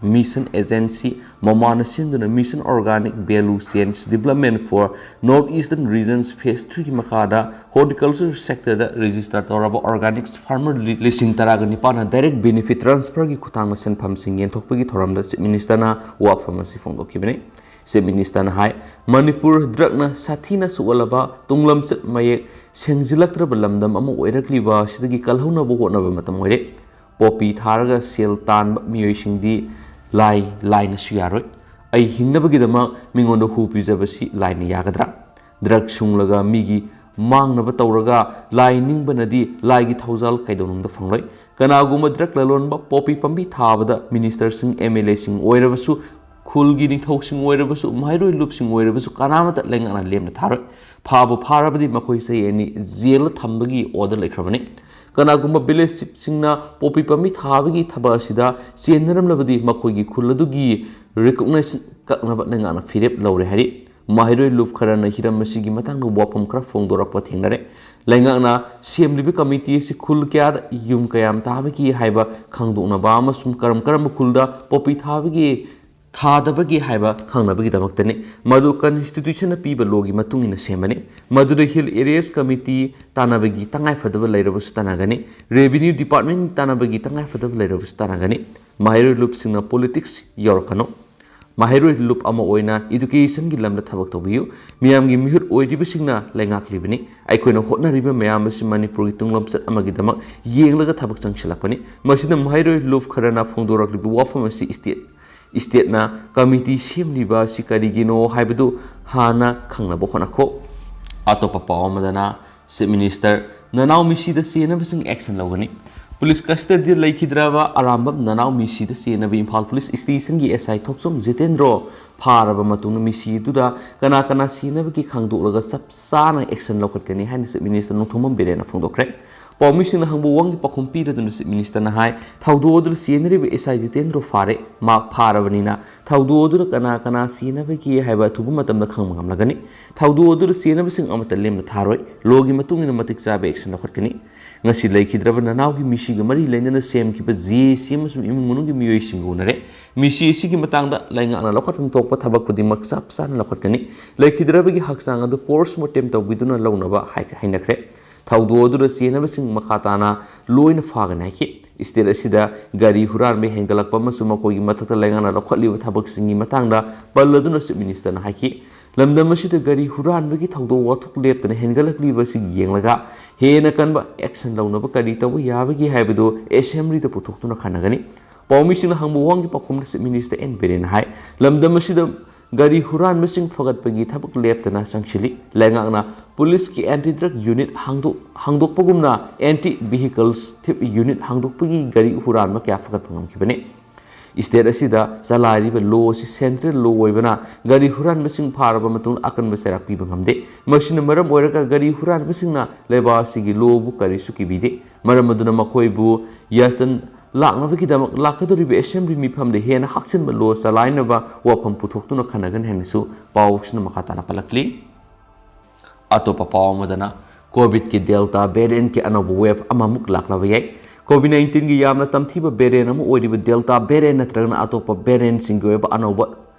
Mission Agency, ꯃꯃꯥꯅ ꯁꯤꯟꯗꯨꯅ Mission Organic Value Chains Development for North Eastern Regions Phase threeꯒꯤ ꯃꯈꯥꯗ horticulture sectorꯗ register ꯇꯧꯔꯕ organic farmer ꯂꯤꯁꯤꯡ ꯇꯔꯥꯒ ꯅꯤꯄꯥꯟꯅ direct benefit transferꯒꯤ ꯈꯨꯠꯊꯥꯡꯗ ꯁꯦꯟꯐꯝꯁꯤꯡ ꯌꯦꯟꯊꯣꯛꯄꯒꯤ ꯊꯧꯔꯝꯗ Chief Ministerꯅ ꯋꯥꯐꯝ ꯑꯁꯤ ꯐꯣꯡꯗꯣꯛꯈꯤꯕꯅꯤ꯫ Chief Ministerꯅ ꯍꯥꯏ, ꯃꯅꯤꯄꯨꯔ drugꯅ ꯁꯥꯊꯤꯅ ꯁꯣꯛꯍꯜꯂꯕ ꯇꯨꯡꯂꯝꯆꯠ ꯃꯌꯦꯛ ꯁꯦꯡꯖꯤꯜꯂꯛꯇ꯭ꯔꯕ ꯂꯝꯗꯝ ꯑꯃ ꯑꯣꯏꯔꯛꯂꯤꯕ ꯑꯁꯤꯗꯒꯤ ꯀꯜꯍꯧꯅꯕ ꯍꯣꯠꯅꯕ ꯃꯇꯝ ꯑꯣꯏꯔꯦ꯫ Poppy ꯊꯥꯔꯒ ꯁꯦꯜ ꯇꯥꯟꯕ ꯃꯤꯑꯣꯏꯁꯤꯡꯗꯤ ꯂꯥꯏ, ꯂꯥꯏꯅꯁꯨ ꯌꯥꯔꯣꯏ꯫ ꯑꯩ ꯍꯤꯡꯅꯕꯒꯤꯗꯃꯛ ꯃꯤꯉꯣꯟꯗ ꯍꯨ ꯄꯤꯖꯕꯁꯤ ꯂꯥꯏꯅ ꯌꯥꯒꯗ꯭ꯔꯥ? Drug ꯁꯨꯡꯂꯒ ꯃꯤꯒꯤ ꯃꯥꯡꯅꯕ ꯇꯧꯔꯒ ꯂꯥꯏ ꯅꯤꯡꯕꯅꯗꯤ ꯂꯥꯏꯒꯤ ꯊꯧꯖꯥꯜ ꯀꯩꯗꯧꯅꯨꯡꯗ ꯐꯪꯂꯣꯏ꯫ ꯀꯅꯥꯒꯨꯝꯕ ꯗ꯭ꯔꯒ ꯂꯂꯣꯟꯕ ꯄꯣꯄꯤ ꯄꯥꯝꯕꯤ ꯊꯥꯕꯗ ꯃꯤꯅꯤꯁꯇꯔꯁꯤꯡ, ꯑꯦꯝ ꯑꯦꯜ ꯑꯦꯁꯤꯡ ꯑꯣꯏꯔꯕꯁꯨ, ꯈꯨꯜꯒꯤ ꯅꯤꯡꯊꯧꯁꯤꯡ ꯑꯣꯏꯔꯕꯁꯨ, ꯃꯍꯩꯔꯣꯏ ꯂꯨꯞꯁꯤꯡ ꯑꯣꯏꯔꯕꯁꯨ ꯀꯅꯥꯃꯠꯇ ꯂꯩꯉꯥꯛꯅ ꯂꯦꯝꯅ ꯊꯥꯔꯣꯏ꯫ ꯐꯥꯕꯨ ꯐꯥꯔꯕꯗꯤ ꯃꯈꯣꯏ ꯆꯍꯤ ꯑꯅꯤ ꯖꯦꯜꯗ ꯊꯝꯕꯒꯤ ꯑꯣꯔꯗꯔ ꯂꯩꯈ꯭ꯔꯕꯅꯤ꯫ ꯀꯅꯥꯒꯨꯝꯕ ꯚꯤꯂꯦꯖ ꯆꯤꯞꯁꯤꯡꯅ ꯄꯣꯄꯤ ꯄꯥꯝꯕꯤ ꯊꯥꯕꯒꯤ ꯊꯕꯛ ꯑꯁꯤꯗ ꯆꯦꯟꯅꯔꯝꯂꯕꯗꯤ ꯃꯈꯣꯏꯒꯤ ꯈꯨꯜ ꯑꯗꯨꯒꯤ ꯔꯤꯀꯣꯛꯅꯦꯁꯟ ꯀꯛꯅꯕ ꯂꯩꯉꯥꯛꯅ ꯐꯤꯔꯦꯞ ꯂꯧꯔꯦ ꯍꯥꯏꯔꯤ꯫ ꯃꯍꯩꯔꯣꯏ ꯂꯨꯞ ꯈꯔꯅ ꯍꯤꯔꯝ ꯑꯁꯤꯒꯤ ꯃꯇꯥꯡꯗ ꯋꯥꯐꯝ ꯈꯔ ꯐꯣꯡꯗꯣꯔꯛꯄ ꯊꯦꯡꯅꯔꯦ꯫ ꯂꯩꯉꯥꯛꯅ ꯁꯦꯝꯂꯤꯕ ꯀꯃꯤꯇꯤ ꯑꯁꯤ ꯈꯨꯜ ꯀꯌꯥꯗ ꯌꯨꯝ ꯀꯌꯥꯝ ꯊꯥꯕꯒꯦ ꯍꯥꯏꯕ ꯈꯪꯗꯣꯛꯅꯕ ꯑꯃꯁꯨꯡ ꯀꯔꯝ ꯀꯔꯝꯕ ꯈꯨꯜꯗ ꯄꯣꯄꯤ ꯊꯥꯕꯒꯦ, ꯊꯥꯗꯕꯒꯦ ꯍꯥꯏꯕ ꯈꯪꯅꯕꯒꯤꯗꯃꯛꯇꯅꯤ꯫ ꯃꯗꯨ ꯀꯟꯁꯇꯤꯇ꯭ꯌꯨꯁꯟꯅ ꯄꯤꯕ ꯂꯣꯒꯤ ꯃꯇꯨꯡ ꯏꯟꯅ ꯁꯦꯝꯕꯅꯤ꯫ ꯃꯗꯨꯗ ꯍꯤꯜ ꯑꯦꯔꯤꯌꯥꯁ ꯀꯃꯤꯇꯤ ꯇꯥꯟꯅꯕꯒꯤ ꯇꯉꯥꯏꯐꯗꯕ ꯂꯩꯔꯕꯁꯨ ꯇꯥꯟꯅꯒꯅꯤ꯫ ꯔꯦꯚꯤꯅ꯭ꯌꯨ ꯗꯤꯄꯥꯔꯠꯃꯦꯟ ꯇꯥꯟꯅꯕꯒꯤ ꯇꯉꯥꯏꯐꯗꯕ ꯂꯩꯔꯕꯁꯨ ꯇꯥꯟꯅꯒꯅꯤ꯫ ꯃꯍꯩꯔꯣꯏ ꯂꯨꯞꯁꯤꯡꯅ ꯄꯣꯂꯤꯇꯤꯛꯁ ꯌꯥꯎꯔꯛꯀꯅꯨ꯫ ꯃꯍꯩꯔꯣꯏ ꯂꯨꯞ ꯑꯃ ꯑꯣꯏꯅ ꯏꯗꯨꯀꯦꯁꯟꯒꯤ ꯂꯝꯗ ꯊꯕꯛ ꯇꯧꯕꯤꯌꯨ꯫ ꯃꯤꯌꯥꯝꯒꯤ ꯃꯤꯍꯨꯠ ꯑꯣꯏꯔꯤꯕꯁꯤꯡꯅ ꯂꯩꯉꯥꯛꯂꯤꯕꯅꯤ꯫ ꯑꯩꯈꯣꯏꯅ ꯍꯣꯠꯅꯔꯤꯕ ꯃꯌꯥꯝ ꯑꯁꯤ ꯃꯅꯤꯄꯨꯔꯒꯤ ꯇꯨꯡꯂꯝꯆꯠ ꯑꯃꯒꯤꯗꯃꯛ ꯌꯦꯡꯂꯒ ꯊꯕꯛ ꯆꯪꯁꯤꯜꯂꯛꯄꯅꯤ꯫ ꯃꯁꯤꯗ ꯃꯍꯩꯔꯣꯏ ꯂꯨꯞ ꯈꯔꯅ ꯐꯣꯡꯗꯣꯔꯛꯂꯤꯕ ꯋꯥꯐꯝ ꯑꯁꯤ ꯏꯁꯇꯦꯠ, ꯏꯁꯇꯦꯠꯅ ꯀꯃꯤꯇꯤ ꯁꯦꯝꯂꯤꯕ ꯑꯁꯤ ꯀꯔꯤꯒꯤꯅꯣ ꯍꯥꯏꯕꯗꯨ ꯍꯥꯟꯅ ꯈꯪꯅꯕ ꯍꯣꯠꯅꯈꯣ꯫ ꯑꯇꯣꯞꯄ ꯄꯥꯎ ꯑꯃꯗꯅ, ꯆꯤꯐ ꯃꯤꯅꯤꯁꯇꯔ, ꯅꯅꯥꯎ ꯃꯤꯁꯤꯗ ꯆꯦꯟꯅꯕꯁꯤꯡ ꯑꯦꯛꯁꯟ ꯂꯧꯒꯅꯤ꯫ ꯄꯨꯂꯤꯁ ꯀꯁꯇꯗꯤꯗ ꯂꯩꯈꯤꯗ꯭ꯔꯕ ꯑꯔꯥꯝꯕꯝ ꯅꯅꯥꯎ ꯃꯤꯁꯤꯗ ꯆꯦꯟꯅꯕ ꯏꯝꯐꯥꯜ ꯄꯨꯂꯤꯁ ꯁ꯭ꯇꯦꯁꯟꯒꯤ ꯑꯦꯁ ꯑꯥꯏ ꯊꯣꯛꯆꯣꯝ ꯖꯤꯇꯦꯟꯗ꯭ꯔꯣ ꯐꯥꯔꯕ ꯃꯇꯨꯡꯗ ꯃꯤꯁꯤ ꯑꯗꯨꯗ ꯀꯅꯥ ꯀꯅꯥ ꯆꯦꯟꯅꯕꯒꯦ ꯈꯪꯗꯣꯛꯂꯒ ꯆꯞ ꯆꯥꯅ ꯑꯦꯛꯁꯟ ꯂꯧꯈꯠꯀꯅꯤ ꯍꯥꯏꯅ ꯆꯤꯐ ꯃꯤꯅꯤꯁꯇꯔ ꯅꯣꯡꯊꯣꯝꯕꯝ ꯕꯤꯔꯦꯟꯅ ꯐꯣꯡꯗꯣꯛꯈ꯭ꯔꯦ꯫ ꯄꯥꯎꯃꯤꯁꯤꯡꯅ ꯍꯪꯕ ꯋꯥꯍꯪꯒꯤ ꯄꯥꯎꯈꯨꯝ ꯄꯤꯗꯨꯅ ꯆꯤꯐ ꯃꯤꯅꯤꯁꯇꯔꯅ ꯍꯥꯏ, ꯊꯧꯗꯣꯛ ꯑꯗꯨꯗ ꯆꯦꯟꯅꯔꯤꯕ ꯑꯦꯁ ꯑꯥꯏ ꯖꯤꯇꯦꯟꯗ꯭ꯔꯣ ꯐꯥꯔꯦ, ꯃꯍꯥꯛ ꯐꯥꯔꯕꯅꯤꯅ ꯊꯧꯗꯣꯛ ꯑꯗꯨꯗ ꯀꯅꯥ ꯀꯅꯥ ꯆꯦꯟꯅꯕꯒꯦ ꯍꯥꯏꯕ ꯑꯊꯨꯕ ꯃꯇꯝꯗ ꯈꯪꯕ ꯉꯝꯂꯒꯅꯤ꯫ ꯊꯧꯗꯣꯛ ꯑꯗꯨꯗ ꯆꯦꯟꯅꯕꯁꯤꯡ ꯑꯃꯠꯇ ꯂꯦꯝꯅ ꯊꯥꯔꯣꯏ꯫ ꯂꯣꯒꯤ ꯃꯇꯨꯡ ꯏꯟꯅ ꯃꯇꯤꯛ ꯆꯥꯕ ꯑꯦꯛꯁꯟ ꯂꯧꯈꯠꯀꯅꯤ꯫ ꯉꯁꯤ ꯂꯩꯈꯤꯗ꯭ꯔꯕ ꯅꯅꯥꯎꯒꯤ ꯃꯤꯁꯤꯒ ꯃꯔꯤ ꯂꯩꯅꯅ ꯁꯦꯝꯈꯤꯕ ꯖꯦ ꯑꯦ ꯁꯤ ꯑꯃꯁꯨꯡ ꯏꯃꯨꯡ ꯃꯅꯨꯡꯒꯤ ꯃꯤꯑꯣꯏꯁꯤꯡꯒ ꯎꯅꯔꯦ꯫ ꯃꯤꯁꯤ ꯑꯁꯤꯒꯤ ꯃꯇꯥꯡꯗ ꯂꯩꯉꯥꯛꯅ ꯂꯧꯈꯠꯐꯝ ꯊꯣꯛꯄ ꯊꯕꯛ ꯈꯨꯗꯤꯡꯃꯛ ꯆꯞ ꯆꯥꯅ ꯂꯧꯈꯠꯀꯅꯤ꯫ ꯂꯩꯈꯤꯗ꯭ꯔꯕꯒꯤ ꯍꯛꯆꯥꯡ ꯑꯗꯨ ꯄꯣꯁꯃꯣꯔꯇꯦꯝ ꯇꯧꯕꯤꯗꯨꯅ ꯂꯧꯅꯕ ꯍꯥꯏ-, ꯍꯥꯏꯅꯈ꯭ꯔꯦ꯫ ꯊꯧꯗꯣꯛ ꯑꯗꯨꯗ ꯆꯦꯟꯅꯕꯁꯤꯡ ꯃꯈꯥ ꯇꯥꯅ ꯂꯣꯏꯅ ꯐꯥꯒꯅꯤ ꯍꯥꯏꯈꯤ꯫ ꯁ꯭ꯇꯦꯠ ꯑꯁꯤꯗ ꯒꯥꯔꯤ ꯍꯨꯔꯥꯟꯕ ꯍꯦꯟꯒꯠꯂꯛꯄ ꯑꯃꯁꯨꯡ ꯃꯈꯣꯏꯒꯤ ꯃꯊꯛꯇ ꯂꯩꯉꯥꯛꯅ ꯂꯧꯈꯠꯂꯤꯕ ꯊꯕꯛꯁꯤꯡꯒꯤ ꯃꯇꯥꯡꯗ ꯄꯜꯂꯗꯨꯅ ꯆꯤꯐ ꯃꯤꯅꯤꯁꯇꯔꯅ ꯍꯥꯏꯈꯤ, ꯂꯝꯗꯝ ꯑꯁꯤꯗ ꯒꯥꯔꯤ ꯍꯨꯔꯥꯟꯕꯒꯤ ꯊꯧꯗꯣꯛ ꯋꯥꯊꯣꯛ ꯂꯦꯞꯇꯅ ꯍꯦꯟꯒꯠꯂꯛꯂꯤꯕ ꯑꯁꯤ ꯌꯦꯡꯂꯒ ꯍꯦꯟꯅ ꯀꯟꯕ ꯑꯦꯛꯁꯟ ꯂꯧꯅꯕ ꯀꯔꯤ ꯇꯧꯕ ꯌꯥꯕꯒꯦ ꯍꯥꯏꯕꯗꯨ ꯑꯦꯁꯦꯝꯕ꯭ꯂꯤꯗ ꯄꯨꯊꯣꯛꯇꯨꯅ ꯈꯟꯅꯒꯅꯤ꯫ ꯄꯥꯎꯃꯤꯁꯤꯡꯅ ꯍꯪꯕ ꯋꯥꯍꯪꯒꯤ ꯄꯥꯎꯈꯨꯝꯗ ꯆꯤꯐ ꯃꯤꯅꯤꯁꯇꯔ ꯑꯦꯟ ꯕꯤꯔꯦꯟꯅ ꯍꯥꯏ, ꯂꯝꯗꯝ ꯑꯁꯤꯗ ꯒꯥꯔꯤ ꯍꯨꯔꯥꯟꯕꯁꯤꯡ ꯐꯒꯠꯄꯒꯤ ꯊꯕꯛ ꯂꯦꯞꯇꯅ ꯆꯪꯁꯤꯜꯂꯤ꯫ ꯂꯩꯉꯥꯛꯅ ꯄꯨꯂꯤꯁꯀꯤ ꯑꯦꯟꯇꯤ ꯗ꯭ꯔꯒ ꯌꯨꯅꯤꯠ ꯍꯥꯡꯗꯣꯛ-, ꯍꯥꯡꯗꯣꯛꯄꯒꯨꯝꯅ ꯑꯦꯟꯇꯤ ꯚꯤꯍꯤꯀꯜꯁ ꯊꯤꯞ ꯌꯨꯅꯤꯠ ꯍꯥꯡꯗꯣꯛꯄꯒꯤ ꯒꯥꯔꯤ ꯍꯨꯔꯥꯟꯕ ꯀꯌꯥ ꯐꯒꯠꯄ ꯉꯝꯈꯤꯕꯅꯤ꯫ ꯁ꯭ꯇꯦꯠ ꯑꯁꯤꯗ ꯆꯂꯥꯏꯔꯤꯕ ꯂꯣ ꯑꯁꯤ ꯁꯦꯟꯇ꯭ꯔꯦꯜ ꯂꯣ ꯑꯣꯏꯕꯅ ꯒꯥꯔꯤ ꯍꯨꯔꯥꯟꯕꯁꯤꯡ ꯐꯥꯔꯕ ꯃꯇꯨꯡꯗ ꯑꯀꯟꯕ ꯆꯩꯔꯥꯛ ꯄꯤꯕ ꯉꯝꯗꯦ꯫ ꯃꯁꯤꯅ ꯃꯔꯝ ꯑꯣꯏꯔꯒ ꯒꯥꯔꯤ ꯍꯨꯔꯥꯟꯕꯁꯤꯡꯅ ꯂꯩꯕꯥꯛ ꯑꯁꯤꯒꯤ ꯂꯣꯕꯨ ꯀꯔꯤꯁꯨ ꯀꯤꯕꯤꯗꯦ꯫ ꯃꯔꯝ ꯑꯗꯨꯅ ꯃꯈꯣꯏꯕꯨ ꯌꯥꯆꯟ ꯂꯥꯛꯅꯕꯒꯤꯗꯃꯛ ꯂꯥꯛꯀꯗꯧꯔꯤꯕ ꯑꯦꯁꯦꯝꯕ꯭ꯂꯤ ꯃꯤꯐꯝꯗ ꯍꯦꯟꯅ ꯍꯛꯆꯤꯟꯕ ꯂꯣ ꯆꯂꯥꯏꯅꯕ ꯋꯥꯐꯝ ꯄꯨꯊꯣꯛꯇꯨꯅ ꯈꯟꯅꯒꯅꯤ ꯍꯥꯏꯅꯁꯨ ꯄꯥꯎꯁꯤꯅ ꯃꯈꯥ ꯇꯥꯅ ꯄꯜꯂꯛꯂꯤ꯫ ꯑꯇꯣꯞꯄ ꯄꯥꯎ ꯑꯃꯗꯅ, ꯀꯣꯚꯤꯗꯀꯤ ꯗꯦꯜꯇꯥ ꯚꯦꯔꯤꯌꯦꯟꯠꯀꯤ ꯑꯅꯧꯕ ꯋꯦꯚ ꯑꯃꯃꯨꯛ ꯂꯥꯛꯂꯕ ꯌꯥꯏ꯫ ꯀꯣꯚꯤꯗ ꯅꯥꯏꯟꯇꯤꯟꯒꯤ ꯌꯥꯝꯅ ꯇꯝꯊꯤꯕ ꯚꯦꯔꯤꯌꯦꯟꯠ ꯑꯃ ꯑꯣꯏꯔꯤꯕ ꯗꯦꯜꯇꯥ ꯚꯦꯔꯤꯌꯦꯟꯠ ꯅꯠꯇ꯭ꯔꯒꯅ ꯑꯇꯣꯞꯄ ꯚꯦꯔꯤꯌꯦꯟꯠꯁꯤꯡꯒꯤ ꯑꯣꯏꯕ ꯑꯅꯧꯕ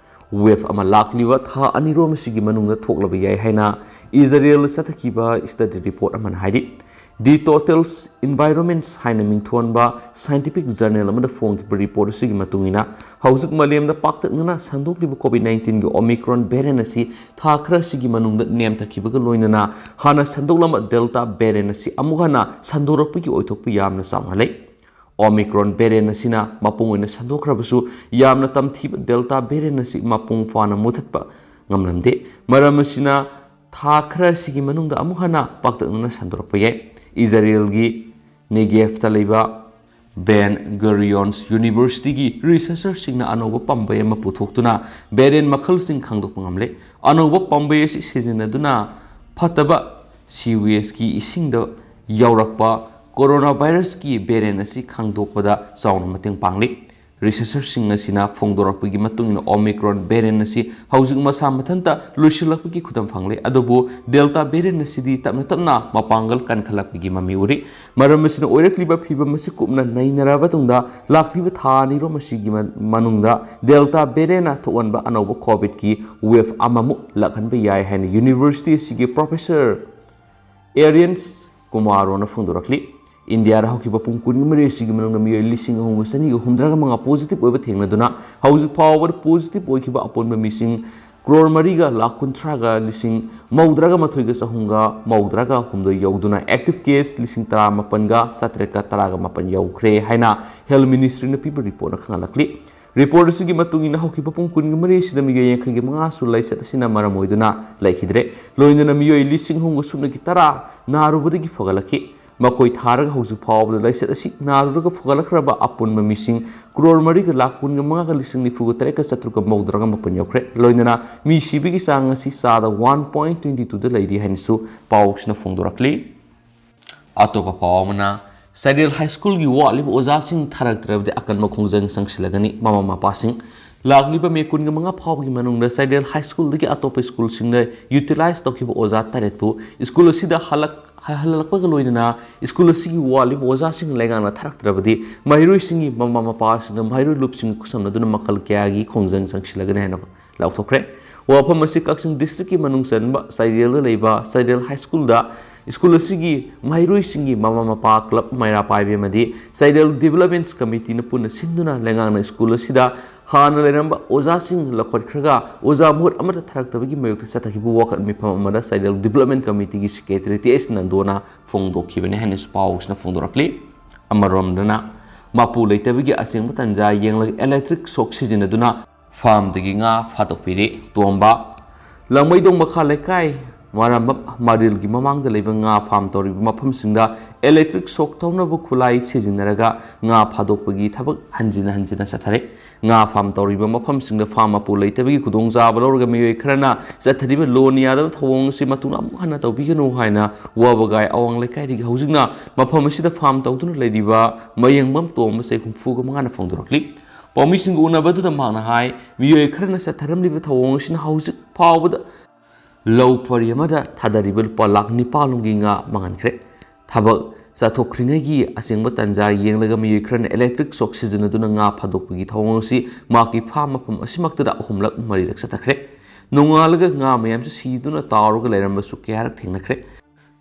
ꯋꯦꯚ ꯑꯃ ꯂꯥꯛꯂꯤꯕ ꯊꯥ ꯑꯅꯤꯔꯣꯝ ꯑꯁꯤꯒꯤ ꯃꯅꯨꯡꯗ ꯊꯣꯛꯂꯕ ꯌꯥꯏ ꯍꯥꯏꯅ ꯏꯖꯔꯦꯜꯗ ꯆꯠꯊꯈꯤꯕ ꯁ꯭ꯇꯗꯤ ꯔꯤꯄꯣꯔꯠ ꯑꯃꯅ ꯍꯥꯏꯔꯤ꯫ ꯗꯤ ꯇꯣꯇꯦꯜꯁ ꯏꯟꯚꯥꯏꯔꯣꯟꯃꯦꯟꯠꯁ ꯍꯥꯏꯅ ꯃꯤꯡꯊꯣꯟꯕ ꯁꯥꯏꯟꯇꯤꯐꯤꯛ ꯖꯔꯅꯦꯜ ꯑꯃꯗ ꯐꯣꯡꯈꯤꯕ ꯔꯤꯄꯣꯔꯠ ꯑꯁꯤꯒꯤ ꯃꯇꯨꯡ ꯏꯟꯅ, ꯍꯧꯖꯤꯛ ꯃꯥꯂꯦꯝꯗ ꯄꯥꯛꯇꯛꯅꯅ ꯁꯟꯗꯣꯛꯂꯤꯕ ꯀꯣꯚꯤꯗ ꯅꯥꯏꯟꯇꯤꯟꯒꯤ ꯑꯣꯃꯤꯀ꯭ꯔꯣꯟ ꯚꯦꯔꯤꯌꯦꯟꯠ ꯑꯁꯤ ꯊꯥ ꯈꯔ ꯑꯁꯤꯒꯤ ꯃꯅꯨꯡꯗ ꯅꯦꯝꯊꯈꯤꯕꯒ ꯂꯣꯏꯅꯅ ꯍꯥꯟꯅ ꯁꯟꯗꯣꯛꯂꯝꯕ ꯗꯦꯜꯇꯥ ꯚꯦꯔꯤꯌꯦꯟꯠ ꯑꯁꯤ ꯑꯃꯨꯛ ꯍꯟꯅ ꯁꯟꯗꯣꯔꯛꯄꯒꯤ ꯑꯣꯏꯊꯣꯛꯄ ꯌꯥꯝꯅ ꯆꯥꯎꯅ ꯂꯩ꯫ ꯑꯣꯃꯤꯀ꯭ꯔꯣꯟ ꯚꯦꯔꯤꯌꯦꯟꯠ ꯑꯁꯤꯅ ꯃꯄꯨꯡ ꯑꯣꯏꯅ ꯁꯟꯗꯣꯛꯈ꯭ꯔꯕꯁꯨ, ꯌꯥꯝꯅ ꯇꯝꯊꯤꯕ ꯗꯦꯜꯇꯥ ꯚꯦꯔꯤꯌꯦꯟꯠ ꯑꯁꯤ ꯃꯄꯨꯡ ꯐꯥꯅ ꯃꯨꯊꯠꯄ ꯉꯝꯂꯝꯗꯦ꯫ ꯃꯔꯝ ꯑꯁꯤꯅ, ꯊꯥ ꯈꯔ ꯑꯁꯤꯒꯤ ꯃꯅꯨꯡꯗ ꯑꯃꯨꯛ ꯍꯟꯅ ꯄꯥꯛꯇꯛꯅꯅ ꯁꯟꯗꯣꯔꯛꯄ ꯌꯥꯏ꯫ ꯏꯖꯔꯦꯜꯒꯤ ꯅꯦꯒꯦꯚꯇ ꯂꯩꯕ ꯕꯦꯟ ꯒꯨꯔꯤꯌꯣꯟꯁ ꯌꯨꯅꯤꯚꯔꯁꯤꯇꯤꯒꯤ ꯔꯤꯁꯔꯆꯔꯁꯤꯡꯅ ꯑꯅꯧꯕ ꯄꯥꯝꯕꯩ ꯑꯃ ꯄꯨꯊꯣꯛꯇꯨꯅ ꯚꯦꯔꯤꯌꯦꯟꯠ ꯃꯈꯜꯁꯤꯡ ꯈꯪꯗꯣꯛꯄ ꯉꯝꯂꯦ꯫ ꯑꯅꯧꯕ ꯄꯥꯝꯕꯩ ꯑꯁꯤ ꯁꯤꯖꯤꯟꯅꯗꯨꯅ ꯐꯠꯇꯕ ꯁꯤꯋꯦꯖꯀꯤ ꯏꯁꯤꯡꯗ ꯌꯥꯎꯔꯛꯄ ꯀꯣꯔꯣꯅꯥ ꯚꯥꯏꯔꯁꯀꯤ ꯚꯦꯔꯤꯌꯦꯟꯠ ꯑꯁꯤ ꯈꯪꯗꯣꯛꯄꯗ ꯆꯥꯎꯅ ꯃꯇꯦꯡ ꯄꯥꯡꯂꯤ꯫ ꯔꯤꯁꯔꯆꯔꯁꯤꯡ ꯑꯁꯤꯅ ꯐꯣꯡꯗꯣꯔꯛꯄꯒꯤ ꯃꯇꯨꯡ ꯏꯟꯅ, ꯑꯣꯃꯤꯀ꯭ꯔꯣꯟ ꯚꯦꯔꯤꯌꯦꯟꯠ ꯑꯁꯤ ꯍꯧꯖꯤꯛ ꯃꯁꯥ ꯃꯊꯟꯇ ꯂꯣꯏꯁꯤꯜꯂꯛꯄꯒꯤ ꯈꯨꯗꯝ ꯐꯪꯂꯦ, ꯑꯗꯨꯕꯨ ꯗꯦꯜꯇꯥ ꯚꯦꯔꯤꯌꯦꯟꯠ ꯑꯁꯤꯗꯤ ꯇꯞꯅ ꯇꯞꯅ ꯃꯄꯥꯡꯒꯜ ꯀꯟꯈꯠꯂꯛꯄꯒꯤ ꯃꯃꯤ ꯎꯔꯤ꯫ ꯃꯔꯝ ꯑꯁꯤꯅ ꯑꯣꯏꯔꯛꯂꯤꯕ ꯐꯤꯚꯝ ꯑꯁꯤ ꯀꯨꯞꯅ ꯅꯩꯅꯔꯕ ꯃꯇꯨꯡꯗ, ꯂꯥꯛꯂꯤꯕ ꯊꯥ ꯑꯅꯤꯔꯣꯝ ꯑꯁꯤꯒꯤ ꯃ-, ꯃꯅꯨꯡꯗ ꯗꯦꯜꯇꯥ ꯚꯦꯔꯤꯌꯦꯟꯠꯅ ꯊꯣꯛꯍꯟꯕ ꯑꯅꯧꯕ ꯀꯣꯚꯤꯗꯀꯤ ꯋꯦꯚ ꯑꯃꯃꯨꯛ ꯂꯥꯛꯍꯟꯕ ꯌꯥꯏ ꯍꯥꯏꯅ ꯌꯨꯅꯤꯚꯔꯁꯤꯇꯤ ꯑꯁꯤꯒꯤ ꯄ꯭ꯔꯣꯐꯦꯁꯔ ꯑꯦꯔꯤꯌꯟꯁ ꯀꯨꯃꯥꯔꯣꯅ ꯐꯣꯡꯗꯣꯔꯛꯂꯤ꯫ ꯏꯟꯗꯤꯌꯥꯗ ꯍꯧꯈꯤꯕ ꯄꯨꯡ ꯀꯨꯟꯃꯔꯤ ꯑꯁꯤꯒꯤ ꯃꯅꯨꯡꯗ ꯃꯤꯑꯣꯏ ꯂꯤꯁꯤꯡ ꯑꯍꯨꯝꯒ ꯆꯅꯤꯒ ꯍꯨꯝꯗ꯭ꯔꯥꯒ ꯃꯉꯥ ꯄꯣꯖꯤꯇꯤꯚ ꯑꯣꯏꯕ ꯊꯦꯡꯅꯗꯨꯅ, ꯍꯧꯖꯤꯛ ꯐꯥꯎꯕꯗ ꯄꯣꯖꯤꯇꯤꯚ ꯑꯣꯏꯈꯤꯕ ꯑꯄꯨꯟꯕ ꯃꯤꯁꯤꯡ ꯀ꯭ꯔꯣꯔ ꯃꯔꯤꯒ ꯂꯥꯈ ꯀꯨꯟꯊ꯭ꯔꯥꯒ ꯂꯤꯁꯤꯡ ꯃꯧꯗ꯭ꯔꯥꯒ ꯃꯥꯊꯣꯏꯒ ꯆꯍꯨꯝꯒ ꯃꯧꯗ꯭ꯔꯥꯒ ꯍꯨꯝꯗꯣꯏ ꯌꯧꯗꯨꯅ, ꯑꯦꯛꯇꯤꯚ ꯀꯦꯁ ꯂꯤꯁꯤꯡ ꯇꯔꯥꯃꯥꯄꯟꯒ ꯆꯥꯇ꯭ꯔꯦꯠꯀ ꯇꯔꯥꯒ ꯃꯥꯄꯟ ꯌꯧꯈ꯭ꯔꯦ ꯍꯥꯏꯅ ꯍꯦꯜꯊ ꯃꯤꯅꯤꯁꯇ꯭ꯔꯤꯅ ꯄꯤꯕ ꯔꯤꯄꯣꯔꯠꯅ ꯈꯪꯍꯜꯂꯛꯂꯤ꯫ ꯔꯤꯄꯣꯔꯠ ꯑꯁꯤꯒꯤ ꯃꯇꯨꯡ ꯏꯟꯅ, ꯍꯧꯈꯤꯕ ꯄꯨꯡ ꯀꯨꯟꯒ ꯃꯔꯤꯁꯤꯗ ꯃꯤꯑꯣꯏ ꯌꯥꯡꯈꯩꯒꯤ ꯃꯉꯥꯁꯨ ꯂꯥꯏꯆꯠ ꯑꯁꯤꯅ ꯃꯔꯝ ꯑꯣꯏꯗꯨꯅ ꯂꯩꯈꯤꯗ꯭ꯔꯦ꯫ ꯂꯣꯏꯅꯅ ꯃꯤꯑꯣꯏ ꯂꯤꯁꯤꯡ ꯑꯍꯨꯝꯒ ꯁꯨꯞꯅꯒꯤ ꯇꯔꯥ ꯅꯥꯔꯨꯕꯗꯒꯤ ꯐꯒꯠꯂꯛꯈꯤ꯫ ꯃꯈꯣꯏ ꯊꯥꯔꯒ ꯍꯧꯖꯤꯛ ꯐꯥꯎꯕꯗ ꯂꯥꯏꯆꯠ ꯑꯁꯤ ꯅꯥꯔꯨꯔꯒ ꯐꯒꯠꯂꯛꯈ꯭ꯔꯕ ꯑꯄꯨꯟꯕ ꯃꯤꯁꯤꯡ ꯀ꯭ꯔꯣꯔ ꯃꯔꯤꯒ ꯂꯥꯈ ꯀꯨꯟꯒ ꯃꯉꯥꯒ ꯂꯤꯁꯤꯡ ꯅꯤꯐꯨꯒ ꯇꯔꯦꯠꯀ ꯆꯥꯇ꯭ꯔꯨꯛꯀ ꯃꯧꯗ꯭ꯔꯥꯒ ꯃꯥꯄꯟ ꯌꯧꯈ꯭ꯔꯦ꯫ ꯂꯣꯏꯅꯅ ꯃꯤ ꯁꯤꯕꯒꯤ ꯆꯥꯡ ꯑꯁꯤ ꯆꯥꯗ ꯋꯥꯟ ꯄꯣꯏꯟ ꯇ꯭ꯋꯦꯟꯇꯤ ꯇꯨꯗ ꯂꯩꯔꯤ ꯍꯥꯏꯅꯁꯨ ꯄꯥꯎꯁꯤꯅ ꯐꯣꯡꯗꯣꯔꯛꯂꯤ꯫ ꯑꯇꯣꯞꯄ ꯄꯥꯎ ꯑꯃꯅ, ꯆꯥꯏꯗꯦꯜ ꯍꯥꯏ ꯁ꯭ꯀꯨꯜꯒꯤ ꯋꯥꯠꯂꯤꯕ ꯑꯣꯖꯥꯁꯤꯡ ꯊꯥꯔꯛꯇ꯭ꯔꯕꯗꯤ ꯑꯀꯟꯕ ꯈꯣꯡꯖꯪ ꯆꯪꯁꯤꯜꯂꯒꯅꯤ꯫ ꯃꯃꯥ ꯃꯄꯥꯁꯤꯡ, ꯂꯥꯛꯂꯤꯕ ꯃꯦ ꯀꯨꯟꯒ ꯃꯉꯥ ꯐꯥꯎꯕꯒꯤ ꯃꯅꯨꯡꯗ ꯆꯥꯏꯗꯦꯜ ꯍꯥꯏ ꯁ꯭ꯀꯨꯜꯗꯒꯤ ꯑꯇꯣꯞꯄ ꯁ꯭ꯀꯨꯜꯁꯤꯡꯗ ꯌꯨꯇꯤꯂꯥꯏꯖ ꯇꯧꯈꯤꯕ ꯑꯣꯖꯥ ꯇꯔꯦꯠꯄꯨ ꯁ꯭ꯀꯨꯜ ꯑꯁꯤꯗ ꯍꯜꯂꯛ-, ꯍꯜꯂꯛꯄꯒ ꯂꯣꯏꯅꯅ ꯁ꯭ꯀꯨꯜ ꯑꯁꯤꯒꯤ ꯋꯥꯠꯂꯤꯕ ꯑꯣꯖꯥꯁꯤꯡ ꯂꯩꯉꯥꯛꯅ ꯊꯥꯔꯛꯇ꯭ꯔꯕꯗꯤ ꯃꯍꯩꯔꯣꯏꯁꯤꯡꯒꯤ ꯃꯃꯥ ꯃꯄꯥꯁꯤꯡꯅ ꯃꯍꯩꯔꯣꯏ ꯂꯨꯞꯁꯤꯡꯒ ꯈꯨꯠꯁꯝꯅꯗꯨꯅ ꯃꯈꯜ ꯀꯌꯥꯒꯤ ꯈꯣꯡꯖꯪ ꯆꯪꯁꯤꯜꯂꯒꯅꯤ ꯍꯥꯏꯅ ꯂꯥꯎꯊꯣꯛꯈ꯭ꯔꯦ꯫ ꯋꯥꯐꯝ ꯑꯁꯤ ꯀꯛꯆꯤꯡ ꯗꯤꯁꯇ꯭ꯔꯤꯛꯀꯤ ꯃꯅꯨꯡ ꯆꯟꯕ ꯆꯥꯏꯗꯦꯜꯗ ꯂꯩꯕ ꯆꯥꯏꯗꯦꯜ ꯍꯥꯏ ꯁ꯭ꯀꯨꯜꯗ ꯁ꯭ꯀꯨꯜ ꯑꯁꯤꯒꯤ ꯃꯍꯩꯔꯣꯏꯁꯤꯡꯒꯤ ꯃꯃꯥ ꯃꯄꯥ ꯀ꯭ꯂꯕ ꯃꯩꯔꯥ ꯄꯥꯏꯕꯤ ꯑꯃꯗꯤ ꯆꯥꯏꯗꯦꯜ ꯗꯤꯕꯂꯞꯃꯦꯟꯠꯁ ꯀꯃꯤꯇꯤꯅ ꯄꯨꯟꯅ ꯁꯤꯟꯗꯨꯅ ꯂꯩꯉꯥꯛꯅ ꯁ꯭ꯀꯨꯜ ꯑꯁꯤꯗ ꯍꯥꯟꯅ ꯂꯩꯔꯝꯕ ꯑꯣꯖꯥꯁꯤꯡ ꯂꯧꯈꯠꯈ꯭ꯔꯒ ꯑꯣꯖꯥ ꯃꯍꯨꯠ ꯑꯃꯠꯇ ꯊꯥꯔꯛꯇꯕꯒꯤ ꯃꯥꯌꯣꯛꯇ ꯆꯠꯊꯈꯤꯕ ꯋꯥꯀꯠ ꯃꯤꯐꯝ ꯑꯃꯗ ꯆꯥꯏꯗꯦꯜ ꯗꯤꯕꯂꯞꯃꯦꯟꯠ ꯀꯃꯤꯇꯤꯒꯤ ꯁꯦꯀ꯭ꯔꯦꯇꯔꯤ ꯇꯤ ꯑꯦꯁ ꯅꯟꯗꯣꯅ ꯐꯣꯡꯗꯣꯛꯈꯤꯕꯅꯤ ꯍꯥꯏꯅꯁꯨ ꯄꯥꯎꯁꯤꯅ ꯐꯣꯡꯗꯣꯔꯛꯂꯤ꯫ ꯑꯃꯔꯣꯝꯗꯅ, ꯃꯄꯨ ꯂꯩꯇꯕꯒꯤ ꯑꯁꯦꯡꯕ ꯇꯥꯟꯖꯥ ꯌꯦꯡꯂꯒ ꯏꯂꯦꯛꯇ꯭ꯔꯤꯛ ꯁꯣꯛ ꯁꯤꯖꯤꯟꯅꯗꯨꯅ ꯐꯥꯔꯝꯗꯒꯤ ꯉꯥ ꯐꯥꯗꯣꯛꯄꯤꯔꯤ꯫ ꯇꯣꯝꯕ, ꯂꯥꯡꯃꯩꯗꯣꯡ ꯃꯈꯥ ꯂꯩꯀꯥꯏ ꯃꯔꯥꯝꯕꯝ ꯃꯔꯤꯜꯒꯤ ꯃꯃꯥꯡꯗ ꯂꯩꯕ ꯉꯥ ꯐꯥꯔꯝ ꯇꯧꯔꯤꯕ ꯃꯐꯝꯁꯤꯡꯗ ꯏꯂꯦꯛꯇ꯭ꯔꯤꯛ ꯁꯣꯛ ꯇꯧꯅꯕ ꯈꯨꯠꯂꯥꯏ ꯁꯤꯖꯤꯟꯅꯔꯒ ꯉꯥ ꯐꯥꯗꯣꯛꯄꯒꯤ ꯊꯕꯛ ꯍꯟꯖꯤꯟ ꯍꯟꯖꯤꯟꯅ ꯆꯠꯊꯔꯦ꯫ ꯉꯥ ꯐꯥꯔꯝ ꯇꯧꯔꯤꯕ ꯃꯐꯝꯁꯤꯡꯗ ꯐꯥꯔꯝ ꯃꯄꯨ ꯂꯩꯇꯕꯒꯤ ꯈꯨꯗꯣꯡꯆꯥꯕ ꯂꯧꯔꯒ ꯃꯤꯑꯣꯏ ꯈꯔꯅ ꯆꯠꯊꯔꯤꯕ ꯂꯣꯟ ꯌꯥꯗꯕ ꯊꯧꯑꯣꯡ ꯑꯁꯤ ꯃꯇꯨꯡ ꯑꯃꯨꯛ ꯍꯟꯅ ꯇꯧꯕꯤꯒꯅꯨ ꯍꯥꯏꯅ ꯋꯥꯕꯒꯥꯏ ꯑꯋꯥꯡ ꯂꯩꯀꯥꯏꯗꯒꯤ ꯍꯧꯖꯤꯛꯅ ꯃꯐꯝ ꯑꯁꯤꯗ ꯐꯥꯔꯝ ꯇꯧꯗꯨꯅ ꯂꯩꯔꯤꯕ ꯃꯌꯦꯡꯕꯝ ꯇꯣꯝꯕ ꯆꯍꯤ ꯍꯨꯝꯐꯨꯒ ꯃꯉꯥꯅ ꯐꯣꯡꯗꯣꯔꯛꯂꯤ꯫ ꯄꯥꯎꯃꯤꯁꯤꯡꯒ ꯎꯅꯕꯗꯨꯗ ꯃꯍꯥꯛꯅ ꯍꯥꯏ, ꯃꯤꯑꯣꯏ ꯈꯔꯅ ꯆꯠꯊꯔꯝꯂꯤꯕ ꯊꯧꯑꯣꯡ ꯑꯁꯤꯅ ꯍꯧꯖꯤꯛ ꯐꯥꯎꯕꯗ ꯂꯧ ꯄꯔꯤ ꯑꯃꯗ ꯊꯥꯗꯔꯤꯕ ꯂꯨꯄꯥ ꯂꯥꯈ ꯅꯤꯄꯥꯜ ꯂꯣꯝꯒꯤ ꯉꯥ ꯃꯥꯡꯍꯟꯈ꯭ꯔꯦ꯫ ꯊꯕꯛ ꯆꯠꯊꯣꯛꯈ꯭ꯔꯤꯉꯩꯒꯤ ꯑꯁꯦꯡꯕ ꯇꯥꯟꯖꯥ ꯌꯦꯡꯂꯒ ꯃꯤꯑꯣꯏ ꯈꯔꯅ ꯏꯂꯦꯛꯇ꯭ꯔꯤꯛ ꯁꯣꯛ ꯁꯤꯖꯤꯟꯅꯗꯨꯅ ꯉꯥ ꯐꯥꯗꯣꯛꯄꯒꯤ ꯊꯧꯑꯣꯡ ꯑꯁꯤ ꯃꯍꯥꯛꯀꯤ ꯐꯥꯔꯝ ꯃꯐꯝ ꯑꯁꯤꯃꯛꯇꯗ ꯑꯍꯨꯝꯂꯛ ꯃꯔꯤꯔꯛ ꯆꯠꯊꯈ꯭ꯔꯦ꯫ ꯅꯣꯡꯉꯥꯜꯂꯒ ꯉꯥ ꯃꯌꯥꯝꯁꯨ ꯁꯤꯗꯨꯅ ꯇꯥꯎꯔꯒ ꯂꯩꯔꯝꯕꯁꯨ ꯀꯌꯥꯔꯛ ꯊꯦꯡꯅꯈ꯭ꯔꯦ꯫